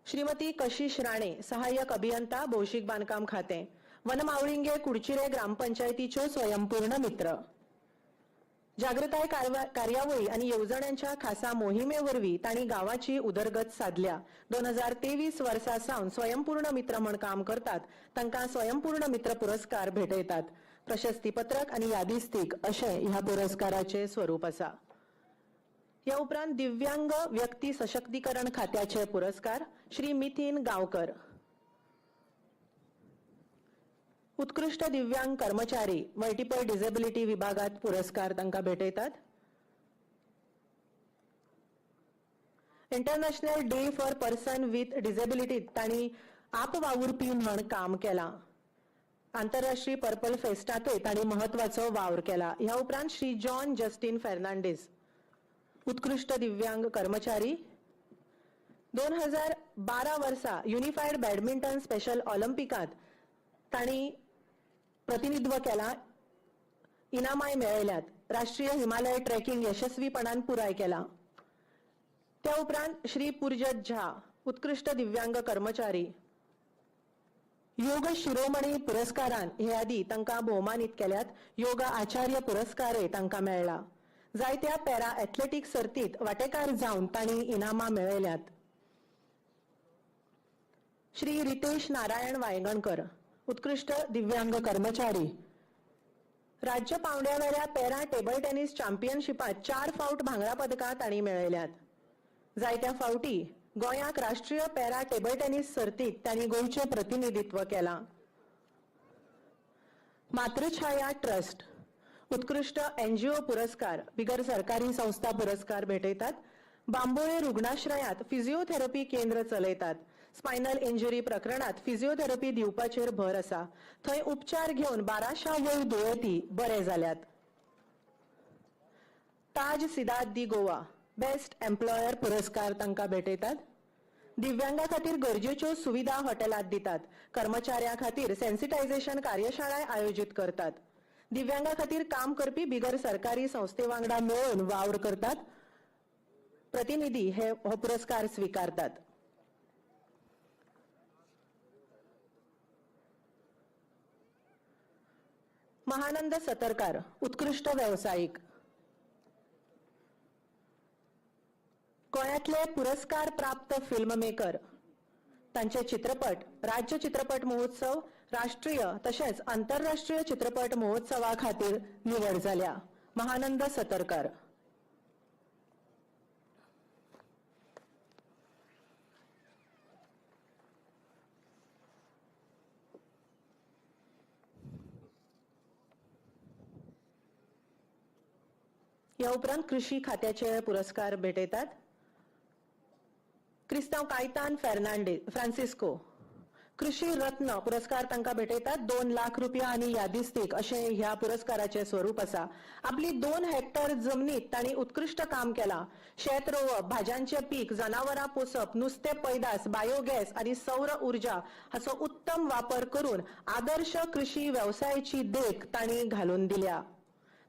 श्रीमती कशिश राणे, सहाय्यक अभियंता, भौशीक बांदकाम खाते, वनमावळिंगे कुडचिरे ग्रामपंचायतीच्यो स्वयंपूर्ण मित्र. जागृताय कार्यावळी आणि येवजण्यांच्या खासा मोहिमे वरवीं तांणी गावाची उदरगत साधल्या. 2023 वर्सा सावन स्वयंपूर्ण मित्र म्हण काम करतात. तांकां स्वयंपूर्ण मित्र पुरस्कार भेटयतात. प्रशस्तीपत्रक आणि यादिस्तीक अशें ह्या पुरस्काराचें स्वरूप आसा. ह्या उपरांत दिव्यांग व्यक्ती सशक्तीकरण खात्याचे पुरस्कार श्री मिथीन गांवकर, उत्कृष्ट दिव्यांग कर्मचारी, मल्टिपल डिसेबिलिटी विभागात पुरस्कार तांकां भेटयतात. International day for person with disability तांणी आपवावुरपी म्हण काम केलां. आंतरराष्ट्रीय पर्पल फेस्टातूय तांणी महत्वाचो वावर केला. ह्या उपरांत श्री जॉन जस्टीन फेर्नांडीस, उत्कृष्ट दिव्यांग कर्मचारी. 2012 वर्सा युनिफायड बॅडमिंटन स्पेशल ऑलिम्पिकात तांणी प्रतिनिधित्व केला, इनामाय मेळयल्यात. राष्ट्रीय हिमालय ट्रेकिंग यशस्वीपणान पुराय केला. त्या उपरांत श्री पुरजत झा, उत्कृष्ट दिव्यांग कर्मचारी. योग शिरोमणी पुरस्कारान हे आदी तांकां भोवमानीत केल्यात. योग आचार्य पुरस्कारय तांकां मेळ्ळा. जायत्या पॅरा एथलेटीक सर्तीत वांटेकार जावन तांणी इनामां मेळयल्यात. श्री रितेश नारायण वायंगणकर, उत्कृष्ट दिव्यांग कर्मचारी. राज्य पावंड्यावेल्या पॅरा टेबल टेनिस चॅम्पियनशिपात 4 फावट भांगरा पदकां तांणी मेळयल्यात. जायत्या फावटी गोंयाक राष्ट्रीय पॅरा टेबल टेनिस सर्तीत तांणी गोंयचें प्रतिनिधित्व केलां. मातृछाया ट्रस्ट, उत्कृष्ट एनजीओ पुरस्कार, बिगर सरकारी संस्था पुरस्कार भेटयतात. बांबोळे रुग्णाश्रयात फिजिओथेरपी केंद्र चलयतात. स्पायनल इंजुरी प्रकरणात फिजिओथेरपी दिवपाचेर भर आसा. थंय उपचार घेवन 1200 वयर दुयेंती बरे जाल्यात. ताज सिदाद दी गोवा बेस्ट एम्प्लॉयर पुरस्कार तांकां भेटयतात. दिव्यांगा खातीर गरजेच्यो सुविधा हॉटेलात दितात. कर्मचाऱ्यां खातीर सेन्सिटायझेशन कार्यशाळाय आयोजीत करतात. दिव्यांगा खातीर काम करपी बिगर सरकारी संस्थे वांगडा मेळून वावर करतात. प्रतिनिधी हे हो पुरस्कार स्वीकारतात. महानंद सतरकार, उत्कृष्ट व्यावसायिक. गोंयांतले पुरस्कार प्राप्त फिल्म मेकर. तांचे चित्रपट राज्य चित्रपट महोत्सव, राष्ट्रीय तशेंच आंतरराष्ट्रीय चित्रपट महोत्सवा खातीर निवड जाल्या. महानंद सतरकर. या उपरांत कृषी खात्याचे पुरस्कार भेटयतात. क्रिस्तांव कायतान फेर्नांडीस फ्रांसिस्को, कृषी रत्न पुरस्कार तांकां भेटयतात. 2 लाख रुपया आनी यादिस्तीक अशें ह्या पुरस्काराचें स्वरूप आसा. आपली 2 हेक्टर जमनीत तांणी उत्कृश्ट काम केलां. शेत रोवप, भाज्यांचें पीक, जनावरां पोसप, नुस्तें पैदास, बायोगॅस आनी सौर उर्जा हाचो उत्तम वापर करून आदर्श कृषी वेवसायाची देख तांणी घालून दिल्या.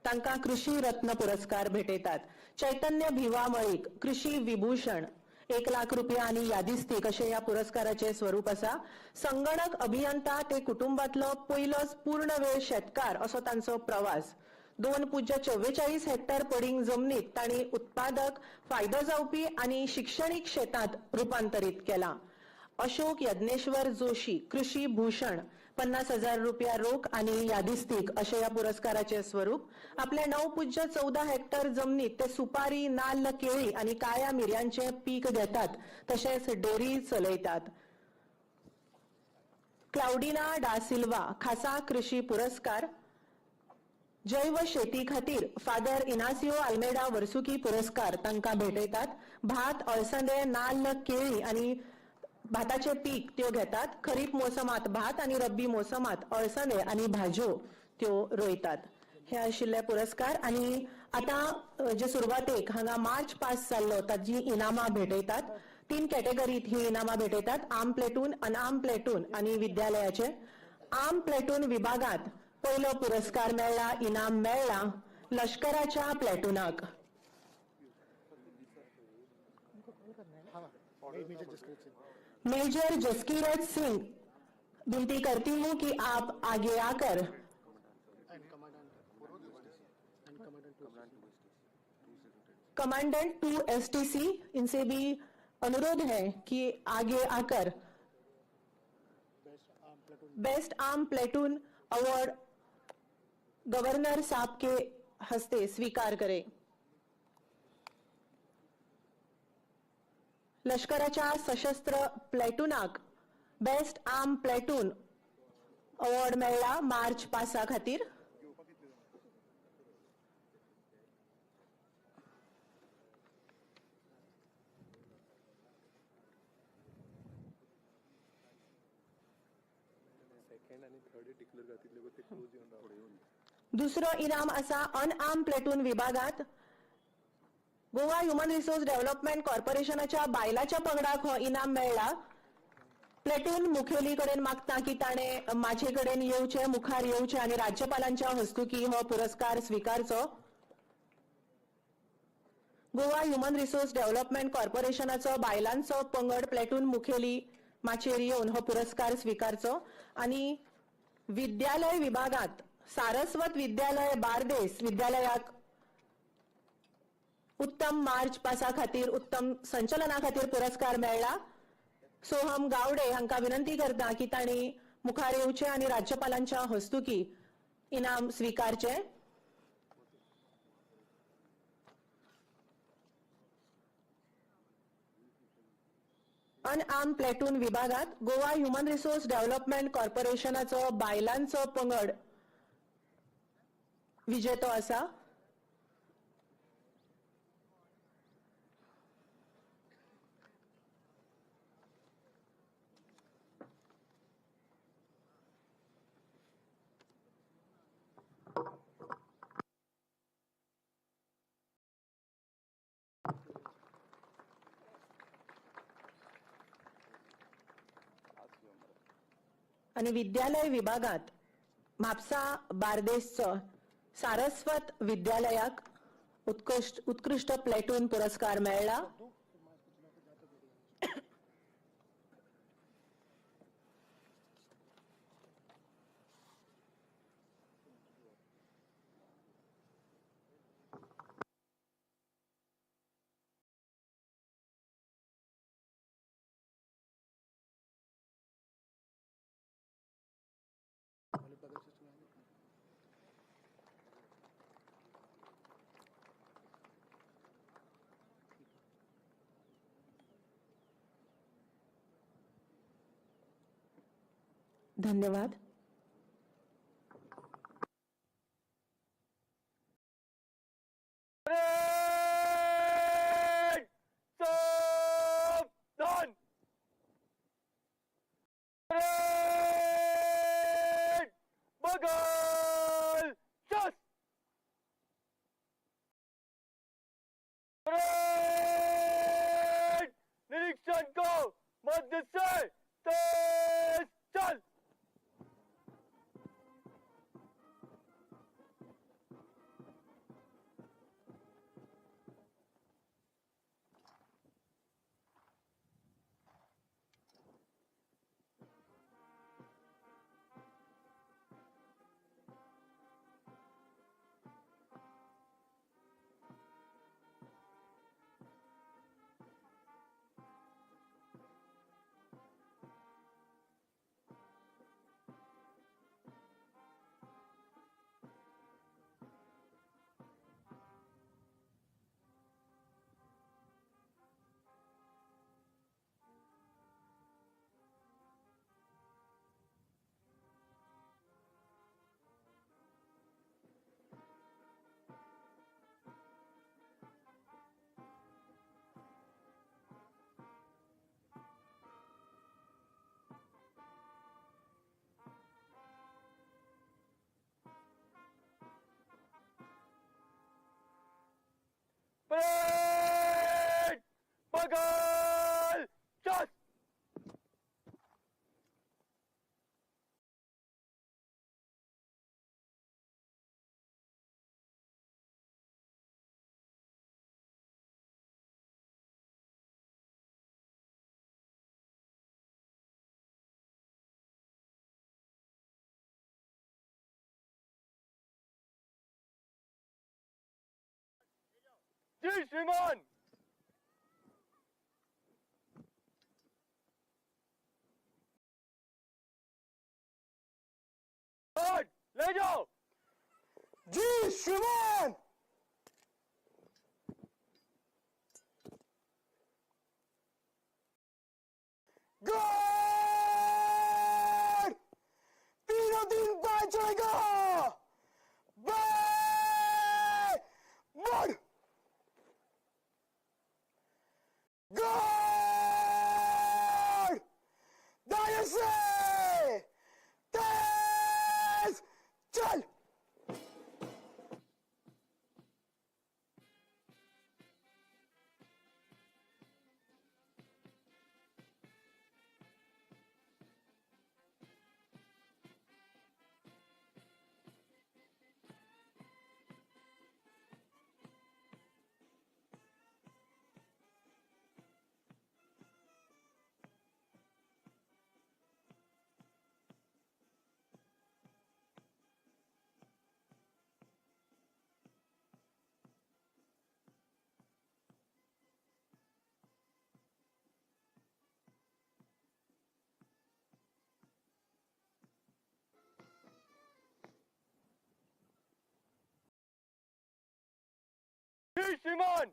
तांकां कृषी रत्न पुरस्कार भेटयतात. चैतन्य भिवा मळीक, कृषी विभूषण, 1 लाख रुपया आनी यादिस्तीक अशें ह्या पुरस्काराचें स्वरूप आसा. संगणक अभियंता ते कुटुंबातलो पयलोच पूर्ण वेळ शेतकार असो तांचो प्रवास. 2.44 हेक्टर पडींग जमनीत तांणी उत्पादक, फायदो जावपी आनी शिक्षणीक शेतांत रुपांतरीत केलां. अशोक यज्ञेश्वर जोशी, कृषी भूषण, 50,000 रुपया रोख आणि यादिस्तीक अशें ह्या पुरस्काराचें स्वरूप. आपल्या 9.14 हेक्टर जमनीत ते सुपारी, नाल्ल, केळी आणि काळ्या मिरयांचें पीक घेतात, तशेंच डेअरी चलयतात. क्लाउडिना डा सिल्वा खासा कृषी पुरस्कार. जैव शेती खातीर फादर इनासियो आल्मेडा वर्सुकी पुरस्कार तांकां भेटयतात. भात, अळसंदे, नाल्ल, केळी आणि भाताचे पीक त्यो घेतात. खरीप मोसमात भात आणि रब्बी मोसमात अळसंदे आणि भाज्यो त्यो रोयतात. हे आशिल्ले पुरस्कार. आणि आतां जे सुरवातेक हांगा मार्च पास जाल्लो ताजी इनामां भेटयतात. 3 कॅटेगरीत ही इनामां भेटयतात: आर्म प्लेटून, अनआर्म प्लेटून आणि विद्यालयाचे. आर्म प्लेटून विभागात पयलो पुरस्कार मेळ्ळा, इनाम मेळ्ळा लष्कराच्या प्लेटूनाक. मेजर जसकीरत सिंह, विनती करती हूँ कि आप आगे आकर कमांडेंट 2 STC, इनसे भी अनुरोध है कि आगे आकर best arm platoon award governor साहब के हस्ते स्वीकार करें. लष्कराच्या सशस्त्र प्लेटूनाक बेस्ट आर्म प्लेटून अवॉर्ड मेळ्ळा मार्च पासा खातीर. दुसरो इनाम आसा अनआर्म प्लेटून विभागात गोवा ह्युमन रिसोर्स डेव्हलपमेंट कॉर्पोरेशनाच्या बायलाच्या पंगडाक हो इनाम मेळ्ळा. प्लेटून मुखेली कडेन मागता की ताणें माचे कडेन येवचें, मुखार येवचें आनी राज्यपालांच्या हस्तुकी हो पुरस्कार स्विकारचो. गोवा ह्युमन रिसोर्स डेव्हलपमेंट कॉर्पोरेशनाचो बायलांचो पंगड प्लेटून मुखेली माचयेर येवन हो पुरस्कार स्विकारचो. आनी विद्यालय विभागात सारस्वत विद्यालय बार्देस विद्यालयाक उत्तम मार्च पासा खातीर, उत्तम संचलना खातीर पुरस्कार मेळ्ळा. सोहम गावडे हांकां विनंती करता की तांणी मुखार येवचें आनी राज्यपालांच्या हस्तुकी इनाम स्विकारचें. अनआर्म प्लेटून विभागात गोवा ह्युमन रिसोर्स डेव्हलपमेंट कॉर्पोरेशनाचो बायलांचो पंगड विजेतो आसा. आणि विद्यालय विभागात म्हापसा बार्देसचो सारस्वत विद्यालयाक उत्कृष्ट प्लेटून पुरस्कार मेळ्ळा. धन्यवाद. निरीक्षण को मध्य से तेज चल. जी श्रीमान। गार्ड ले जाओ। जी श्रीमान। गार्ड तीनों दिन बचेगा। मुड़ गार्ड दाएं से तेज चल। जी श्रीमान।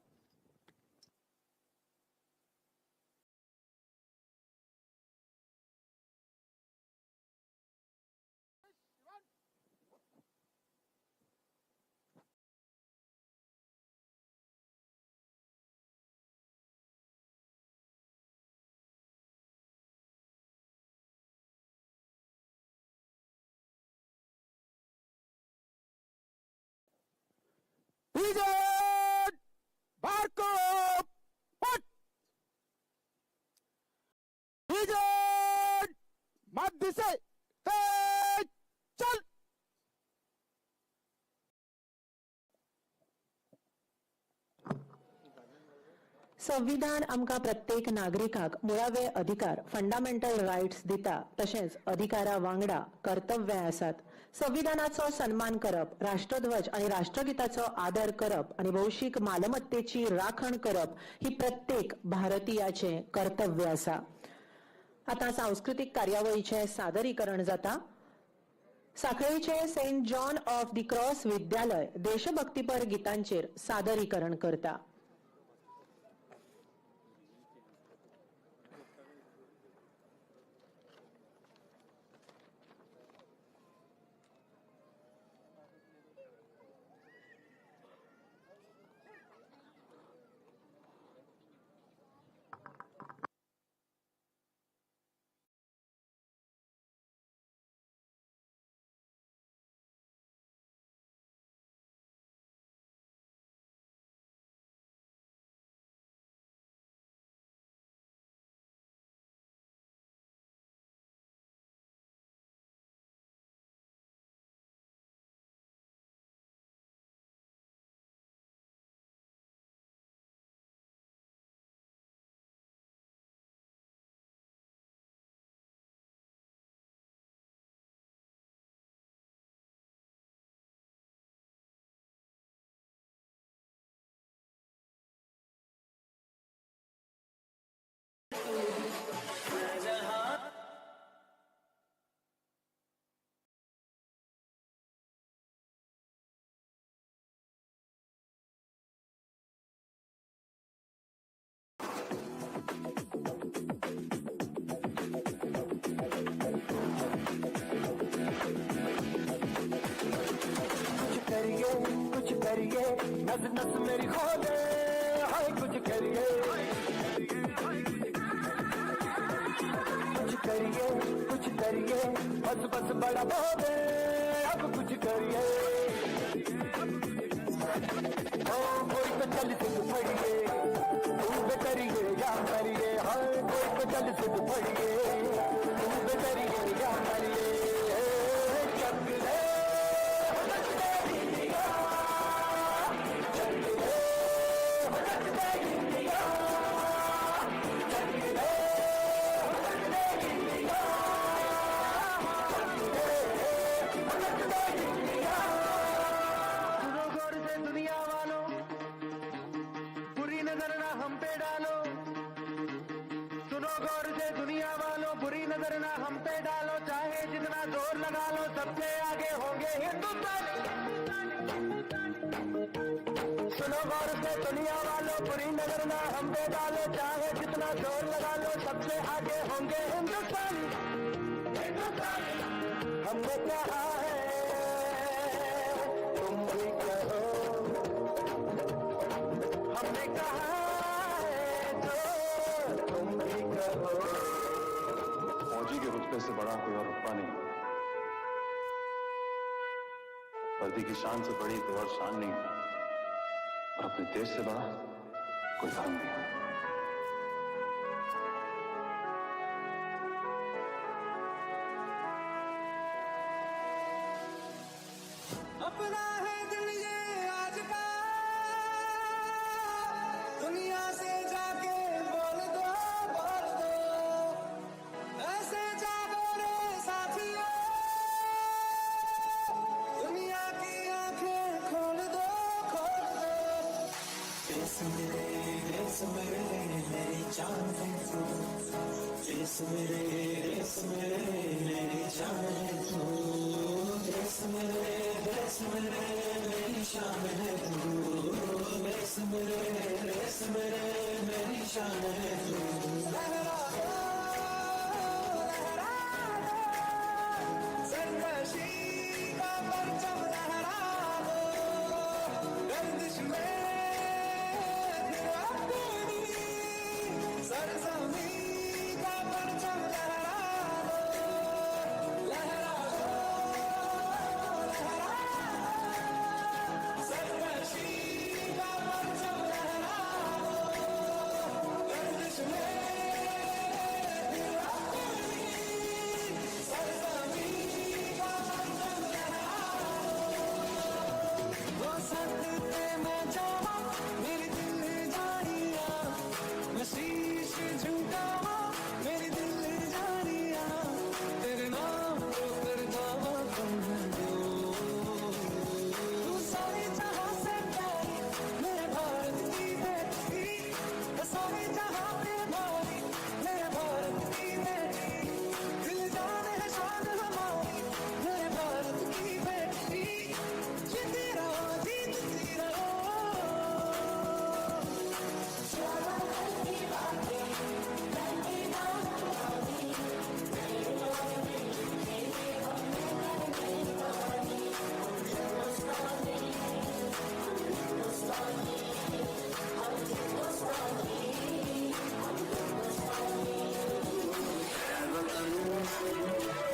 ब्रिगेड बारको पट ब्रिगेड मध्य से तेज चल। संविधान आमकां प्रत्येक नागरिकाक मुळावे अधिकार फंडामेंटल रायट्स दिता, तशेंच अधिकारा वांगडा कर्तव्यां आसात. संविधानाचो सन्मान करप, राष्ट्रध्वज आनी राष्ट्रगीताचो आदर करप आनी भौशीक मालमत्तेची राखण करप ही प्रत्येक भारतीयाचें कर्तव्य आसा. आतां सांस्कृतीक कार्यावळीचें सादरीकरण जाता. साखळेचे Saint John of the Cross विद्यालय देशभक्तीपर गितांचेर सादरीकरण करता. कुछ करिए कुछ करिए, नस नस मेरी खोले, हाय कुछ करिए कुछ करिए कुछ करिए, बस बस बड़ा बोले, अब कुछ करिए। ओ कोई तो चल सिद्ध फड़िए, तू बेकरिए या मरिए, हाय कोई तो चल सिद्ध फड़िए, तू बेकरिए या मरिए। चक ले सुनो गौर से दुनिया वालों, वालों, सबसे आगे होंगे हिंदुस्तानी। सुनो गौर से दुनिया वालों, बुरी नजर ना हम पे डालो, चाहे जितना जोर लगा लो, सबसे आगे होंगे हिंदुस्तानी। हिंदुस्तानी। हमने कहा है, तुम भी कहो, हमने कहा है जो तुम भी कहो। फौजी के रुतबे से बड़ा कोई और रुतबा नहीं। वर्दी की शान से बड़ी कोई और शान नहीं और अपने देश से बड़ा कोई धर्म नहीं। अपना है दिल ये आज का, दुनिया से जाके बोल दो, बोल दो, ऐसे जागो रे साथियों, दुनिया की आंखें खोल दो, खोल दो। देश मेरे, देश मेरे, मेरी जान है तू। देश मेरे, देश मेरे, मेरी जान है तू। देश मेरे, देश मेरे, मेरी शान है तू। देश मेरे, देश मेरे, मेरी शान है तू। लहरा दो, लहरा दो, सरकशी का परचम लहरा दो, गर्दिश में फिर अपनी सरज़मीं का परचम लहरा दो, लहरा दो, लहरा दो, सरकशी का परचम लहरा दो, गर्दिश में फिर अपनी सरज़मीं का परचम लहरा दो। वो सदके मैं जावां मेरे दिल जानिया, मैं शीश झुकावां मेरे दिल जानिया, तेरे नाम को कर जावां तू सारे जहां से प्यारी मेरे भारत की बेटी, सारे जहां पे भारी मेरे भारत की बेटी, दिल जान है शान हमारी मेरे भारत की बेटी, जीती रहो, जीतती रहो।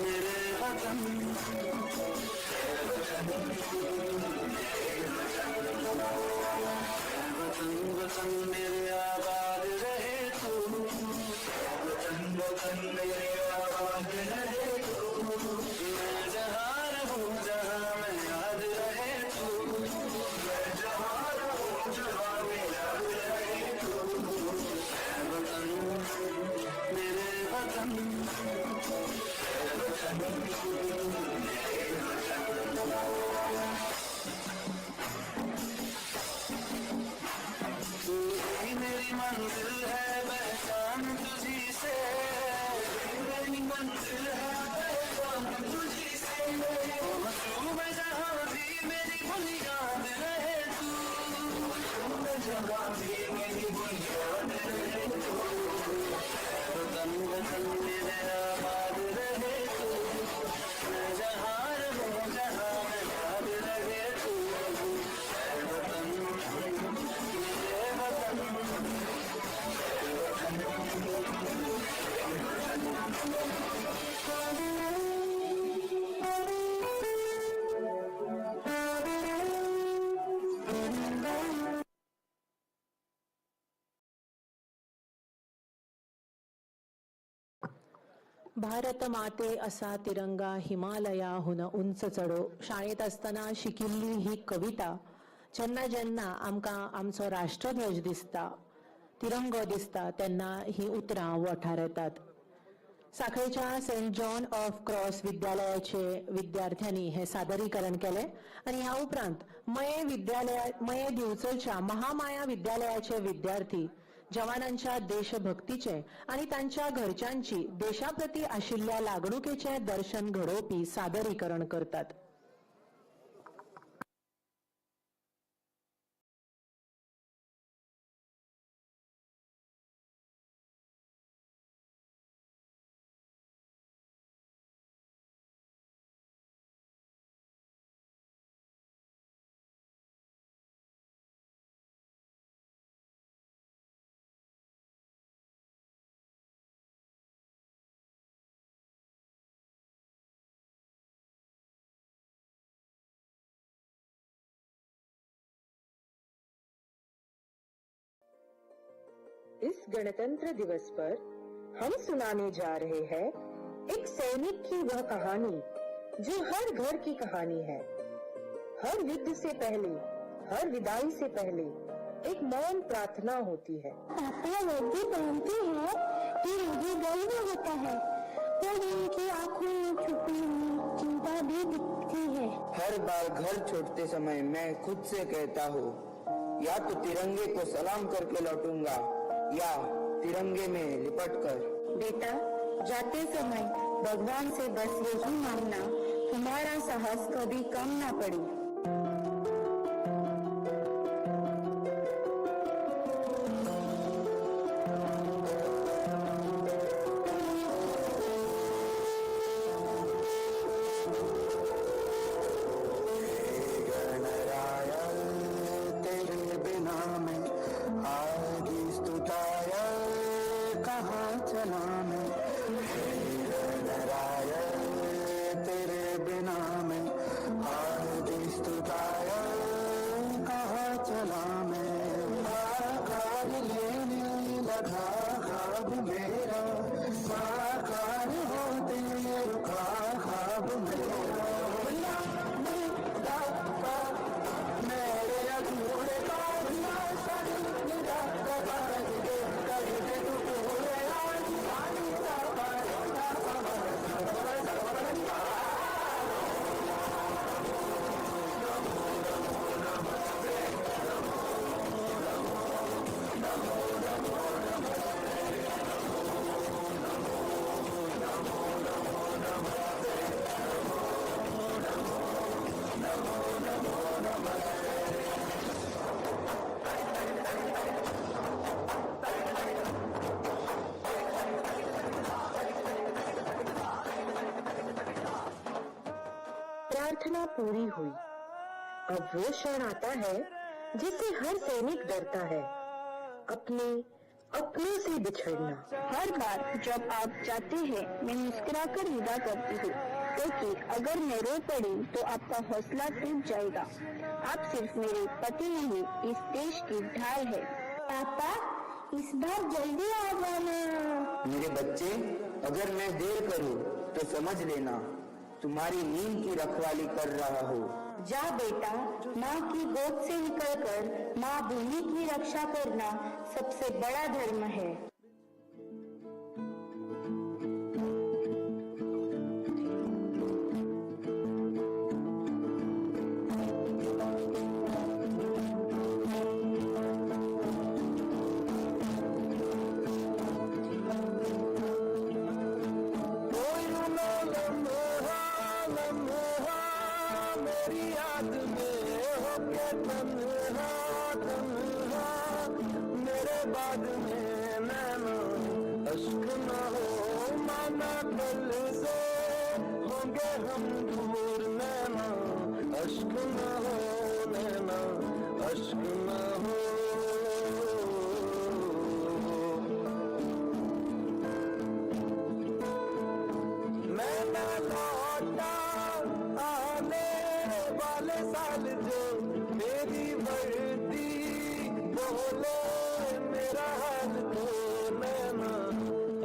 मेरे वतन, वतन वतन मेरे आबाद रहे तू, वतन वतन मेरे आबाद रहे तू, मैं जहाँ रहूँ जहाँ में याद रहे तू, मैं जहाँ रहूँ जहाँ में याद रहे तू, वतन मेरे वतन। तू ही मेरी मंजिल है, पहचान तुझी से, मेरी मंजिल है, पहचान तुझी से, पहुंचूं मैं जहाँ भी मेरी बुनियाद रहे तू, मैं जहाँ भी मेरी बुनियाद रहे तू, वतन वतन मेरे आबाद रहे तू, मैं जहाँ रहूँ जहाँ में याद रहे तू, वतन मेरे वतन। भारत माते असा तिरंगा हिमालयाहून उंच चढो. शाळेंत आसतना शिकिल्ली ही कविता जेन्ना जेन्ना आमकां आमचो राष्ट्रध्वज दिसता, तिरंगो दिसता, तेन्ना ही उतरां वोठार येतात. साखळेच्या सेंट जॉन ऑफ क्रॉस विद्यालयाचे विद्यार्थ्यांनी हे सादरीकरण केलें आनी ह्या उपरांत मये विद्यालया, मये दिवचलच्या महामाया विद्यालयाचे विद्यार्थी जवानांच्या देशभक्तीचे आनी तांच्या घरच्यांची देशाप्रती आशिल्ल्या लागणुकेचे दर्शन घडोवपी सादरीकरण करतात. इस गणतंत्र दिवस पर हम सुनाने जा रहे हैं एक सैनिक की वह कहानी जो हर घर की कहानी है. हर युद्ध से पहले, हर विदाई से पहले एक मौन प्रार्थना होती है. पापा वर्दी पहनते हैं तो मुझे गर्व होता है, पर उनकी आंखों में छुपी हुई चिंता भी दिखती है. हर बार घर छोड़ते समय मैं खुद से कहता हूँ, या तो तिरंगे को सलाम करके लौटूंगा या तिरंगे में लिपट कर. बेटा, जाते समय भगवान से बस यही मांगना, हमारा साहस कभी कम ना पड़े. गणराय तेरे बिना मैं आदि स्तुताय कहाँ चला मैं. हे गणराय तेरे बिना मैं आदि स्तुताय कहाँ चला मैं. आकार लेने लगा ख्वाब मेरा, साकार होते रुका ख्वाब मेरा. मेरे अधूरे प्रार्थना पूरी हुई. अब वो क्षण आता है जिससे हर सैनिक डरता है, अपने अपनों से बिछड़ना. हर बार जब आप जाते हैं, मैं मुस्कुराकर विदा करती हूँ, क्योंकि अगर मैं रो पड़ी तो आपका हौसला टूट जाएगा. आप सिर्फ मेरे पति नहीं, इस देश की ढाल है. पापा, इस बार जल्दी आ जाना. मेरे बच्चे, अगर मैं देर करूँ तो समझ लेना तुम्हारी नींद की रखवाली कर रहा हूँ. जा बेटा, माँ की गोद से निकलकर माँ भूमि की रक्षा करना सबसे बड़ा धर्म है. कोई ना लम्हा लम्हा मेरी याद में हो के तन्हा तन्हा, मेरे बाद में नैना अश्क न हो. माना कल से होंगे हम दूर, नैना अश्क न हो, नैना अश्क न हो. मैं ना लौटा आने वाले साल, जो मेरी वर्दी बोले मेरा हाल तो नैना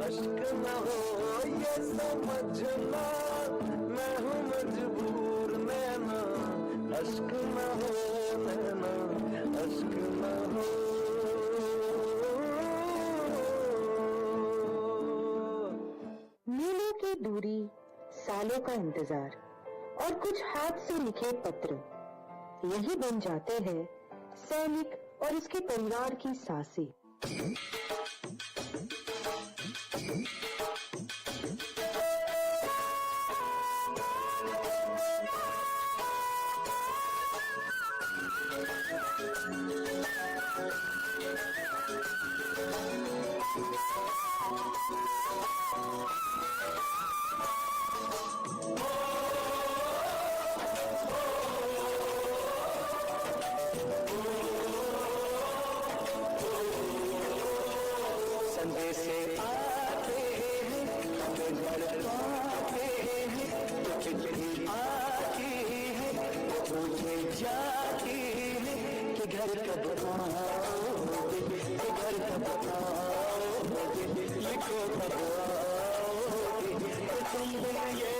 अश्क न हो. ये समझना मैं हूँ मजबूर, नैना अश्क न हो, नैना अश्क न हो. मीलों की दूरी, सालों का इंतजार और कुछ हाथ से लिखे पत्र, यही बन जाते हैं सैनिक और उसके परिवार की सांसें. संदेशे आते हैं, तो घर पाते हैं, तो चिट्ठी आती है, तो पूछे जाती है कि घर कब आओगे, कि घर कब आओगे, लिखो कब आओगे, तो तुम बिन ये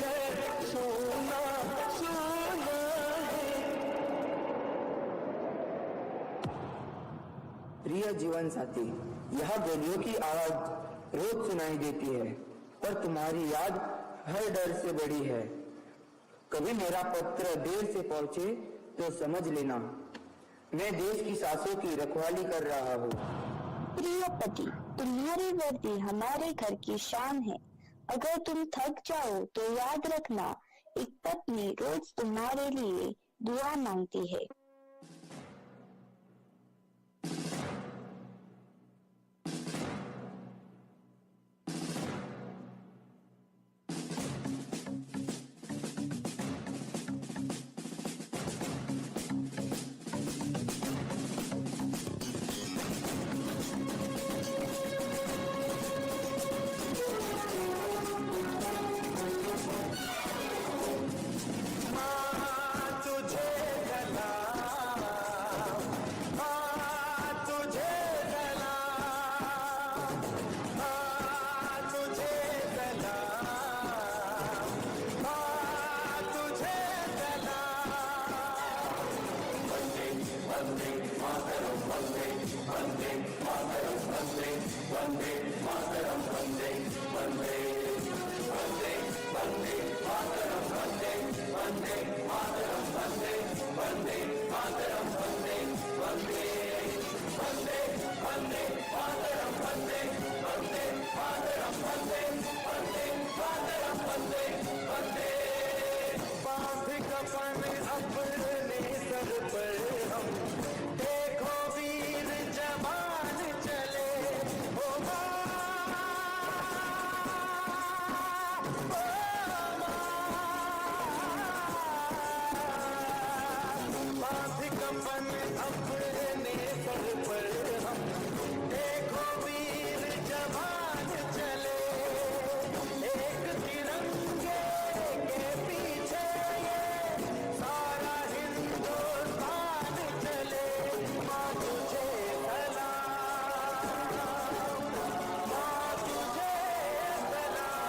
घर सोना सोना है। प्रिय जीवन साथी, यह गोलियों की आवाज रोज सुनाई देती है, पर तुम्हारी याद हर डर से बड़ी है। कभी मेरा पत्र देर से पहुंचे तो समझ लेना, मैं देश की सांसों की रखवाली कर रहा हूँ। प्रिय पति, तुम्हारी वर्दी हमारे घर की शान है। अगर तुम थक जाओ तो याद रखना, एक पत्नी रोज तुम्हारे लिए दुआ मांगती है। तुझे सलाम, माँ तुझे सलाम, माँ तुझे सलाम, माँ तुझे सलाम। वंदे वंदे मातरम, वंदे वंदे मातरम, वंदे वंदे मातरम, वंदे वंदे वंदे वंदे मातरम, वंदे वंदे मातरम, वंदे वंदे मातरम, वंदे वंदे वंदे वंदे मातरम, वंदे वंदे मातरम, वंदे वंदे मातरम, वंदे वंदे। बांध कफन अपने सर पर हम, देखो वीर जवान चले, ओ माँ, ओ माँ। बांध कफन अपने सर पर हम, देखो वीर जवान चले, एक तिरंगे के पीछे ये सारा हिंदुस्तान चले। माँ तुझे सलाम, माँ तुझे सलाम।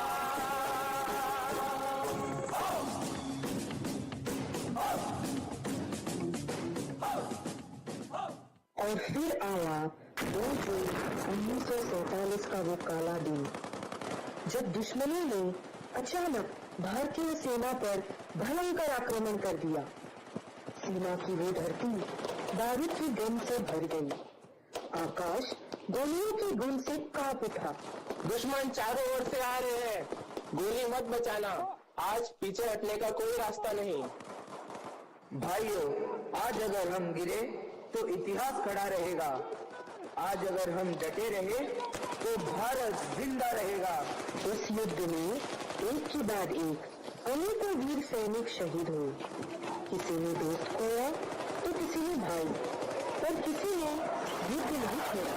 और फिर आया 2 जून 1947 का वो काला दिन, जब दुश्मनों ने अचानक भारतीय सेना पर भयंकर आक्रमण कर दिया। सीमा की वो धरती बारूद की गंध से भर गई। आकाश गोलियों की गूंज से कांप उठा। दुश्मन चारों ओर से आ रहे हैं, गोली मत बचाना, आज पीछे हटने का कोई रास्ता नहीं। भाइयों, आज अगर हम गिरे तो इतिहास खड़ा रहेगा, आज अगर हम डटे रहे तो भारत जिंदा रहेगा। उस युद्ध में एक के बाद एक अनेकों वीर सैनिक शहीद हुए। किसी ने दोस्त खोया तो किसी ने भाई, पर किसी ने युद्ध नहीं छोड़ा।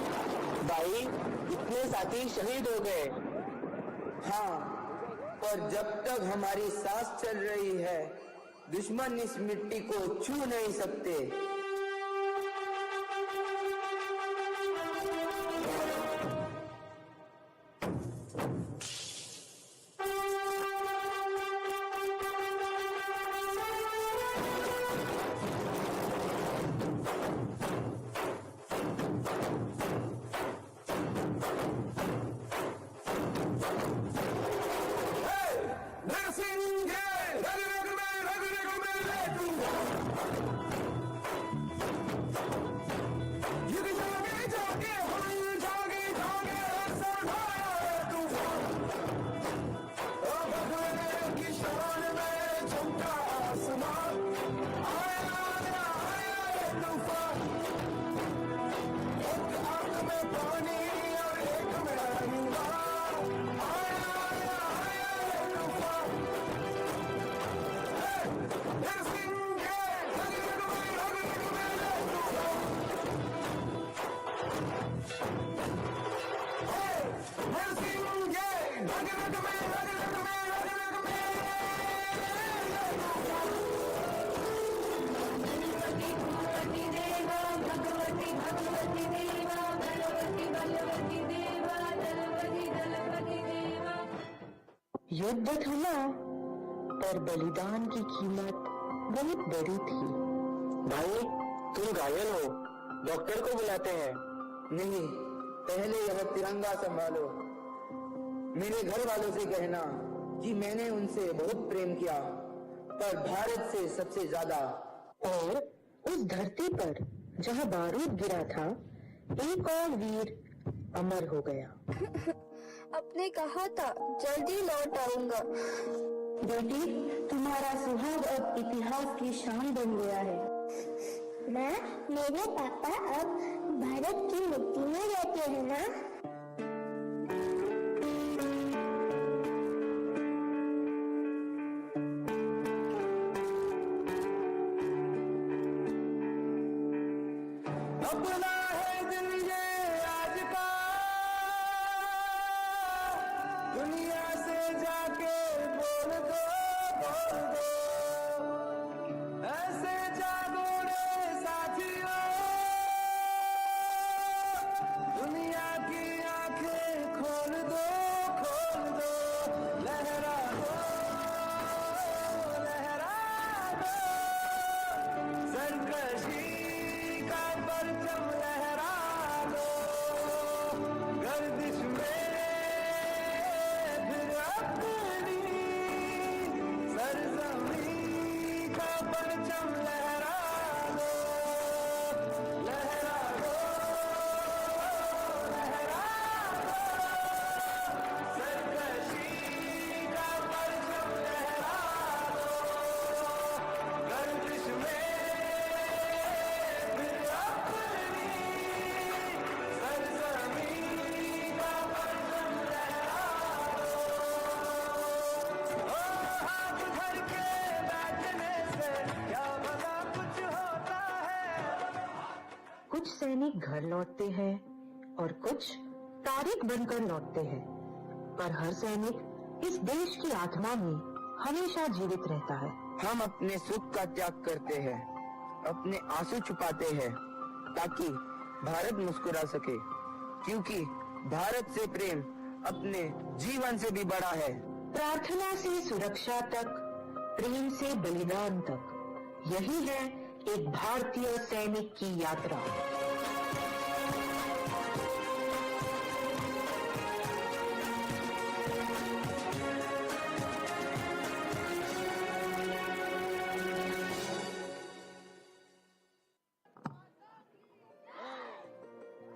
भाई, इतने साथी शहीद हो गए। हाँ, पर जब तक हमारी सांस चल रही है, दुश्मन इस मिट्टी को छू नहीं सकते। नरसिंह रग रग में रग रग में ले तू, युग जागे जागे। भगवती देवा बलवती बलवती देवा दलपति दलपति देवा। युद्ध थमा, पर बलिदान की कीमत बहुत बड़ी थी। भाई, तुम घायल हो, डॉक्टर को बुलाते हैं। नहीं, पहले यह तिरंगा संभालो। मेरे घर वालों से कहना कि मैंने उनसे बहुत प्रेम किया, पर भारत से सबसे ज्यादा। और उस धरती पर जहां बारूद गिरा था, एक और वीर अमर हो गया। आपने कहा था जल्दी लौट आऊंगा। बेटी, तुम्हारा सुहाग अब इतिहास की शान बन गया है। माँ, मेरे पापा अब भारत की मिट्टी में रहते हैं ना? अपना है दिल ये आज का, दुनिया से जाके बोल दो, बोल दो, ऐसे जागो रे साथियों, दुनिया की आंखें खोल दो, खोल दो, लहरा दो, लहरा दो, सरकशी का परचम लहरा दो, गर्दिश में फिर अपनी सरजमीं का परचम लहरा दो, लहरा दो, लहरा दो, सरकशी का परचम लहरा दो, गर्दिश में फिर अपनी सरजमीं का परचम लहरा दो। ओ हाथ धर के बैठने से क्या भला कुछ होता है? कुछ सैनिक घर लौटते हैं और कुछ तारीख बनकर लौटते हैं, पर हर सैनिक इस देश की आत्मा में हमेशा जीवित रहता है। हम अपने सुख का त्याग करते हैं, अपने आंसू छुपाते हैं, ताकि भारत मुस्कुरा सके, क्योंकि भारत से प्रेम अपने जीवन से भी बड़ा है। प्रार्थना से सुरक्षा तक, प्रेम से बलिदान तक, यही है एक भारतीय सैनिक की यात्रा।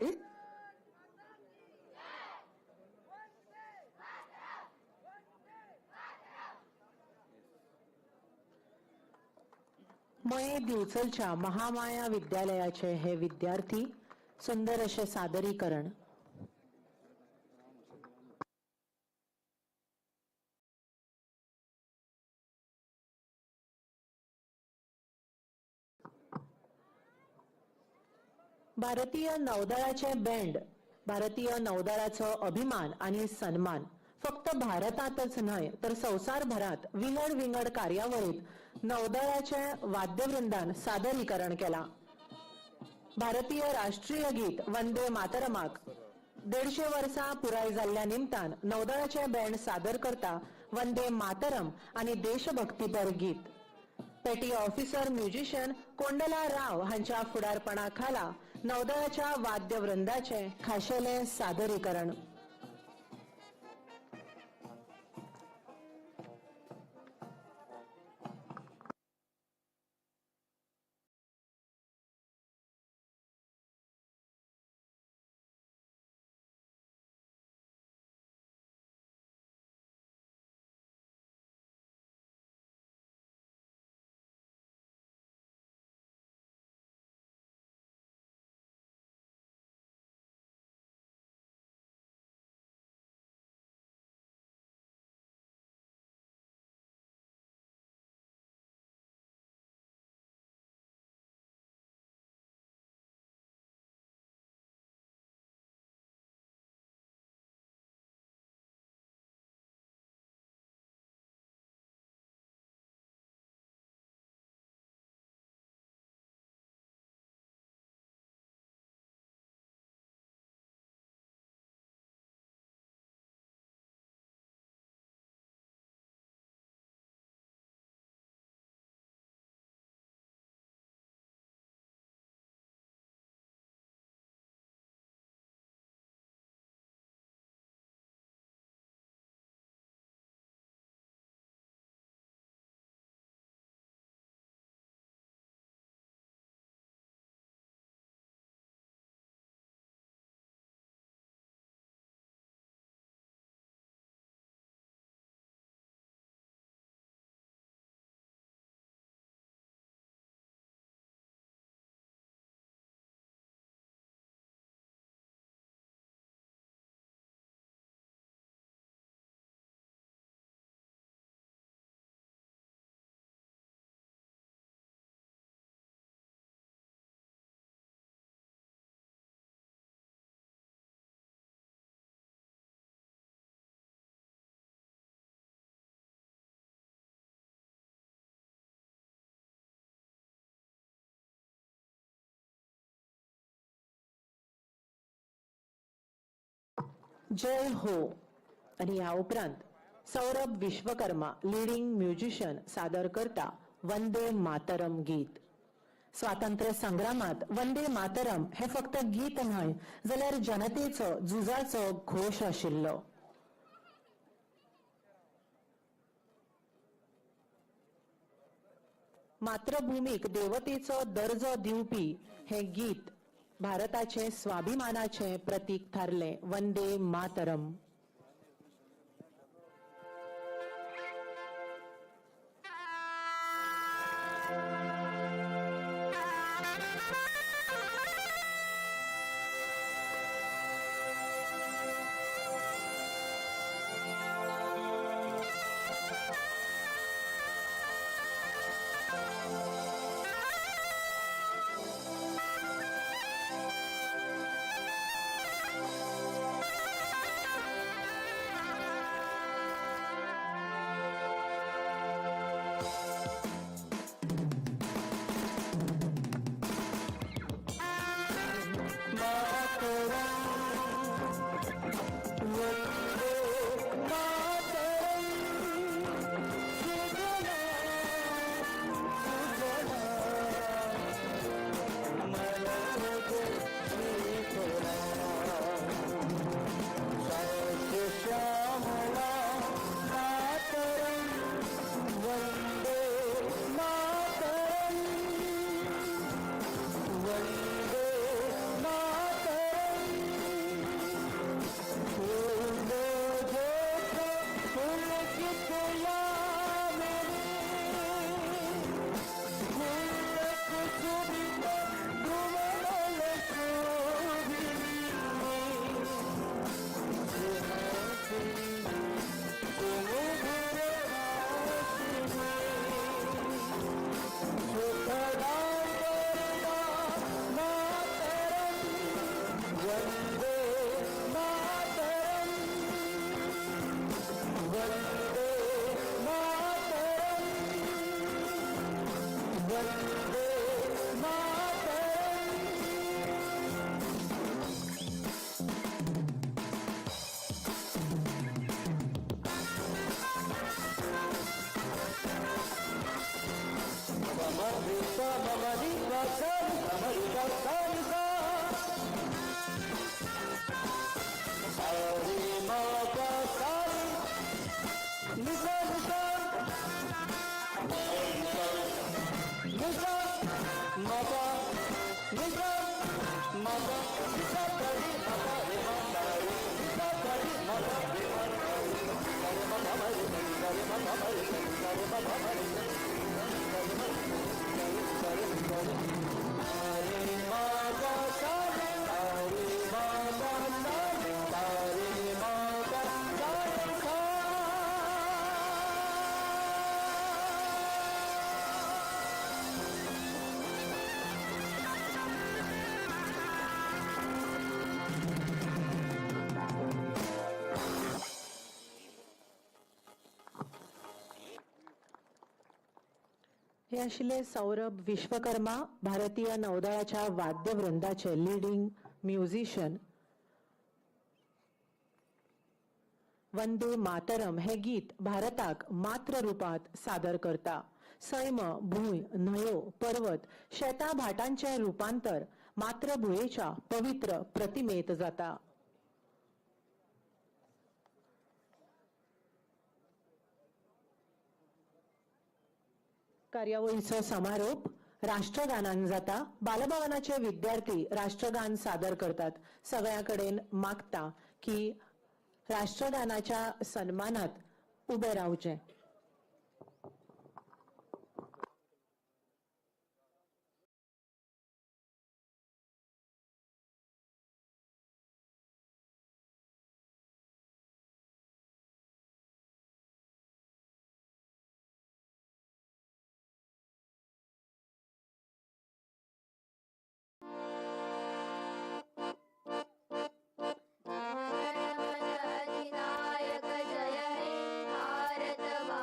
इस मये दिवचलच्या महामाया विद्यालयाचे हे विद्यार्थी, सुंदर अशें सादरीकरण। भारतीय नौदळाचे बँड, भारतीय नौदळाचो अभिमान आनी सन्मान फक्त भारतातच न्हय तर संवसारभरात विंगड विंगड कार्यावळीत नौदळाचे वाद्यवृंदान सादरीकरण केलां। भारतीय राष्ट्रीय गीत वंदे मातरमाक 150 वर्सां पुराय जाल्ल्या निमतान नौदळाचे बँड सादर करता वंदे मातरम आनी देशभक्तीपर गीत। Petty officer musician Kondala Rao हांच्या फुडारपणा खाला नौदळाच्या वाद्यवृंदाचे खाशेले सादरीकरण। जय हो आनी ह्या उपरांत सौरभ विश्वकर्मा लिडींग म्युझिशियन सादर करता वंदे मातरम गीत. स्वातंत्र्य संग्रामात वंदे मातरम हे फक्त गीत न्हय जाल्यार जनतेचो झुजाचो घोश आशिल्लो. मातृभूमीक देवतेचो दर्जो दिवपी हे गीत भारताचे स्वाभिमानाचे प्रतीक थारले. वंदे मातरम. हे आशिल्ले सौरभ विश्वकर्मा, भारतीय नौदळाच्या वाद्यवृंदाचे लिडींग म्युझिशियन. वंदे मातरम हे गीत भारताक मात्र रूपात सादर करता. सैम, भूंय, न्हंयो, पर्वत, शेतां भाटांचें रूपांतर मातृभुंयेच्या पवित्र प्रतिमेत जाता. कार्यावळीचो समारोप राष्ट्रगानान जाता. बालभवनाचे विद्यार्थी राष्ट्रगान सादर करतात. सगळ्या कडेन मागता की राष्ट्रगानाच्या सन्मानात उबे रावचे. अधिनायक जय हे भारत.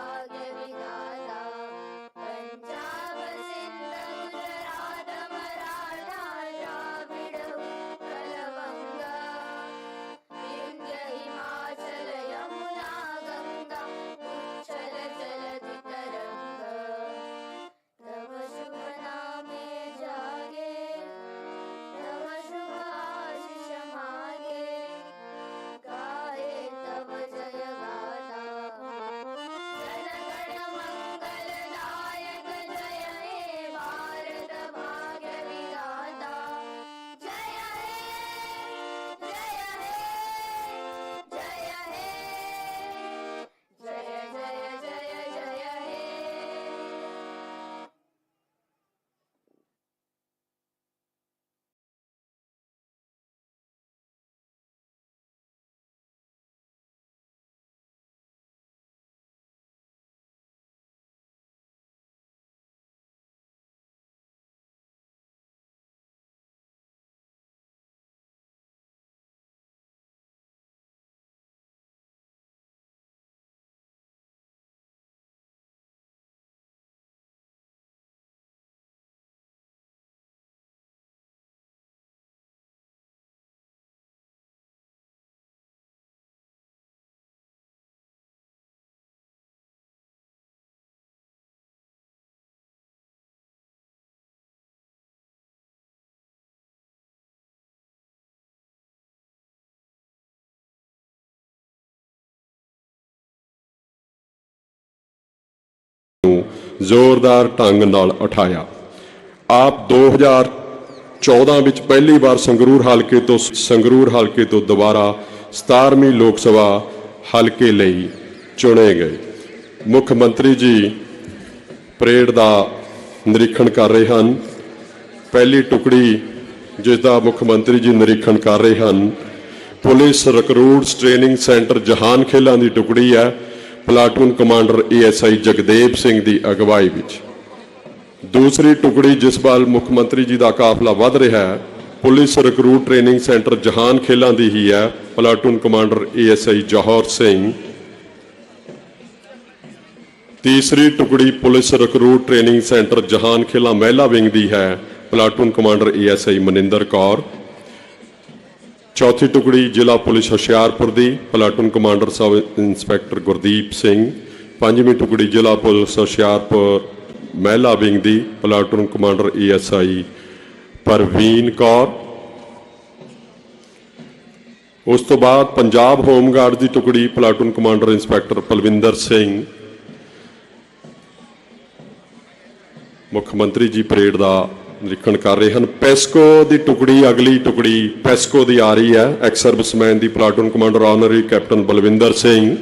ਜ਼ੋਰਦਾਰ ਢੰਗ ਨਾਲ ਉਠਾਇਆ। ਆਪ 2014 ਵਿੱਚ ਪਹਿਲੀ ਵਾਰ ਸੰਗਰੂਰ ਹਲਕੇ ਤੋਂ ਦੁਬਾਰਾ 17ਵੀਂ ਲੋਕ ਸਭਾ ਹਲਕੇ ਲਈ ਚੁਣੇ ਗਏ। ਮੁੱਖ ਮੰਤਰੀ ਜੀ ਪਰੇਡ ਦਾ ਨਿਰੀਖਣ ਕਰ ਰਹੇ ਹਨ। ਪਹਿਲੀ ਟੁਕੜੀ ਜਿਸ ਦਾ ਮੁੱਖ ਮੰਤਰੀ ਜੀ ਨਿਰੀਖਣ ਕਰ ਰਹੇ ਹਨ, ਪੁਲਿਸ ਰਿਕਰੂਟਸ ਟ੍ਰੇਨਿੰਗ ਸੈਂਟਰ ਜਹਾਨ ਖੇਲਾਂ ਦੀ ਟੁਕੜੀ ਹੈ, platoon commander ASI Jagdev Singh ਦੀ ਅਗਵਾਈ ਵਿੱਚ। ਦੂਸਰੀ ਟੁਕੜੀ ਜਿਸ ਵੱਲ ਮੁੱਖ ਮੰਤਰੀ ਜੀ ਦਾ ਕਾਫਲਾ ਵੱਧ ਰਿਹਾ ਹੈ, police recruit training centre Jahan ਖੇਲਾਂ ਦੀ ਹੀ ਹੈ, platoon commander ASI Johar Singh. ਤੀਸਰੀ ਟੁਕੜੀ police recruit training centre Jahan Khelan ਮਹਿਲਾ ਵਿੰਗ ਦੀ ਹੈ, platoon commander ASI Maninder Kaur. ਚੌਥੀ ਟੁਕੜੀ ਜ਼ਿਲ੍ਹਾ ਪੁਲਿਸ ਹੁਸ਼ਿਆਰਪੁਰ ਦੀ, platoon commander sub inspector Gurdeep Singh. ਪੰਜਵੀਂ ਟੁਕੜੀ ਜ਼ਿਲ੍ਹਾ ਪੁਲਿਸ ਹੁਸ਼ਿਆਰਪੁਰ ਮਹਿਲਾ ਵਿੰਗ ਦੀ, platoon commander ASI Parveen Kaur. ਉਸ ਤੋਂ ਬਾਅਦ ਪੰਜਾਬ ਹੋਮਗਾਰਡ ਦੀ ਟੁਕੜੀ, platoon commander inspector Palwinder Singh. ਮੁੱਖ ਮੰਤਰੀ ਜੀ ਪਰੇਡ ਦਾ ਨਿਰੀਖਣ ਕਰ ਰਹੇ ਹਨ। ਪੈਸਕੋ ਦੀ ਟੁਕੜੀ, ਅਗਲੀ ਟੁਕੜੀ ਪੈਸਕੋ ਦੀ ਆ ਰਹੀ ਹੈ, ਐਕਸ ਸਰਵਿਸਮੈਨ ਦੀ, platoon commander ਆਨਰਰੀ captain Balwinder Singh.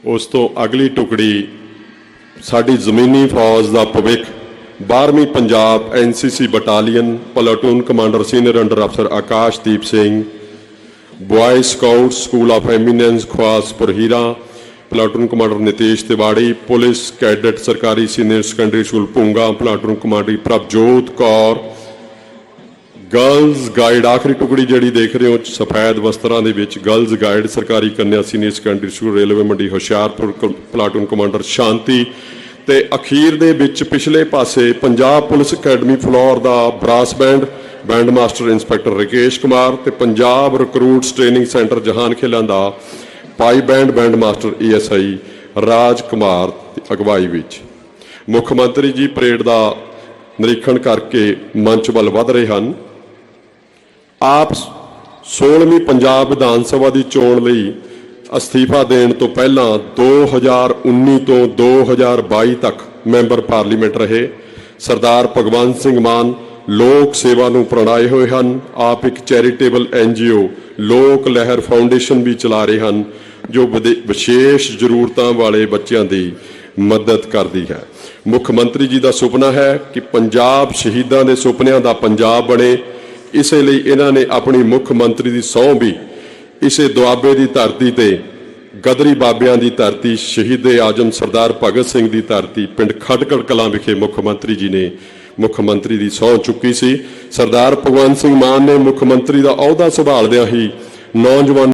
ਉਸ ਤੋਂ ਅਗਲੀ ਟੁਕੜੀ ਸਾਡੀ ਜ਼ਮੀਨੀ ਫੌਜ ਦਾ ਭਵਿੱਖ, 12ਵੀਂ Punjab NCC battalion, platoon commander senior under ਅਫਸਰ Akashdeep Singh. Boy scout school of eminence Khawaspur Hira, platoon commander Nitish Tiwari. Police cadet ਸਰਕਾਰੀ senior secondary school Bhunga, platoon commander Prabhjot Kaur. Girls guide, ਆਖਰੀ ਟੁਕੜੀ ਜਿਹੜੀ ਦੇਖ ਰਹੇ ਹੋ ਸਫੈਦ ਵਸਤਰਾਂ ਦੇ ਵਿੱਚ, ਗਰਲਜ਼ ਗਾਈਡ ਸਰਕਾਰੀ ਕੰਨਿਆ ਸੀਨੀਅਰ ਸੈਕੰਡਰੀ ਸਕੂਲ ਰੇਲਵੇ ਮੰਡੀ ਹੁਸ਼ਿਆਰਪੁਰ, ਪਲਾਟੂਨ ਕਮਾਂਡਰ ਸ਼ਾਂਤੀ। ਤੇ ਅਖੀਰ ਦੇ ਵਿੱਚ ਪਿਛਲੇ ਪਾਸੇ ਪੰਜਾਬ ਪੁਲਿਸ ਅਕੈਡਮੀ ਫਲੋਰ ਦਾ brass band, band master inspector Rakesh Kumar ਤੇ ਪੰਜਾਬ ਰਿਕਰੂਟਸ ਟ੍ਰੇਨਿੰਗ ਸੈਂਟਰ ਜਹਾਨ ਖੇਲਾਂ ਦਾ pipe band, band master ASI Raj Kumar ਦੀ ਅਗਵਾਈ ਵਿੱਚ। ਮੁੱਖ ਮੰਤਰੀ ਜੀ ਪਰੇਡ ਦਾ ਨਿਰੀਖਣ ਕਰਕੇ ਮੰਚ ਵੱਲ ਵਧ ਰਹੇ ਹਨ। ਆਪ 16ਵੀਂ ਪੰਜਾਬ ਵਿਧਾਨ ਸਭਾ ਦੀ ਚੋਣ ਲਈ ਅਸਤੀਫਾ ਦੇਣ ਤੋਂ ਪਹਿਲਾਂ 2019 ਤੋਂ 2022 ਤੱਕ ਮੈਂਬਰ ਪਾਰਲੀਮੈਂਟ ਰਹੇ। ਸਰਦਾਰ ਭਗਵੰਤ ਸਿੰਘ ਮਾਨ ਲੋਕ ਸੇਵਾ ਨੂੰ ਪ੍ਰਣਾਏ ਹੋਏ ਹਨ। ਆਪ ਇੱਕ ਚੈਰੀਟੇਬਲ ਐਨਜੀਓ ਲੋਕ ਲਹਿਰ ਫਾਊਂਡੇਸ਼ਨ ਵੀ ਚਲਾ ਰਹੇ ਹਨ, ਜੋ ਵਿਸ਼ੇਸ਼ ਜ਼ਰੂਰਤਾਂ ਵਾਲੇ ਬੱਚਿਆਂ ਦੀ ਮਦਦ ਕਰਦੀ ਹੈ। ਮੁੱਖ ਮੰਤਰੀ ਜੀ ਦਾ ਸੁਪਨਾ ਹੈ ਕਿ ਪੰਜਾਬ ਸ਼ਹੀਦਾਂ ਦੇ ਸੁਪਨਿਆਂ ਦਾ ਪੰਜਾਬ ਬਣੇ। ਇਸੇ ਲਈ ਇਹਨਾਂ ਨੇ ਆਪਣੀ ਮੁੱਖ ਮੰਤਰੀ ਦੀ ਸਹੁੰ ਵੀ ਇਸੇ ਦੁਆਬੇ ਦੀ ਧਰਤੀ ਤੇ, ਗਦਰੀ ਬਾਬਿਆਂ ਦੀ ਧਰਤੀ, ਸ਼ਹੀਦ ਆਜਮ ਸਰਦਾਰ ਭਗਤ ਸਿੰਘ ਦੀ ਧਰਤੀ, ਪਿੰਡ ਖਟਕੜ ਕਲਾਂ ਵਿਖੇ ਮੁੱਖ ਮੰਤਰੀ ਜੀ ਨੇ ਮੁੱਖ ਮੰਤਰੀ ਦੀ ਸਹੁੰ ਚੁੱਕੀ ਸੀ। ਸਰਦਾਰ ਭਗਵੰਤ ਸਿੰਘ ਮਾਨ ਨੇ ਮੁੱਖ ਮੰਤਰੀ ਦਾ ਅਹੁਦਾ ਸੰਭਾਲਦਿਆਂ ਹੀ ਨੌਜਵਾਨ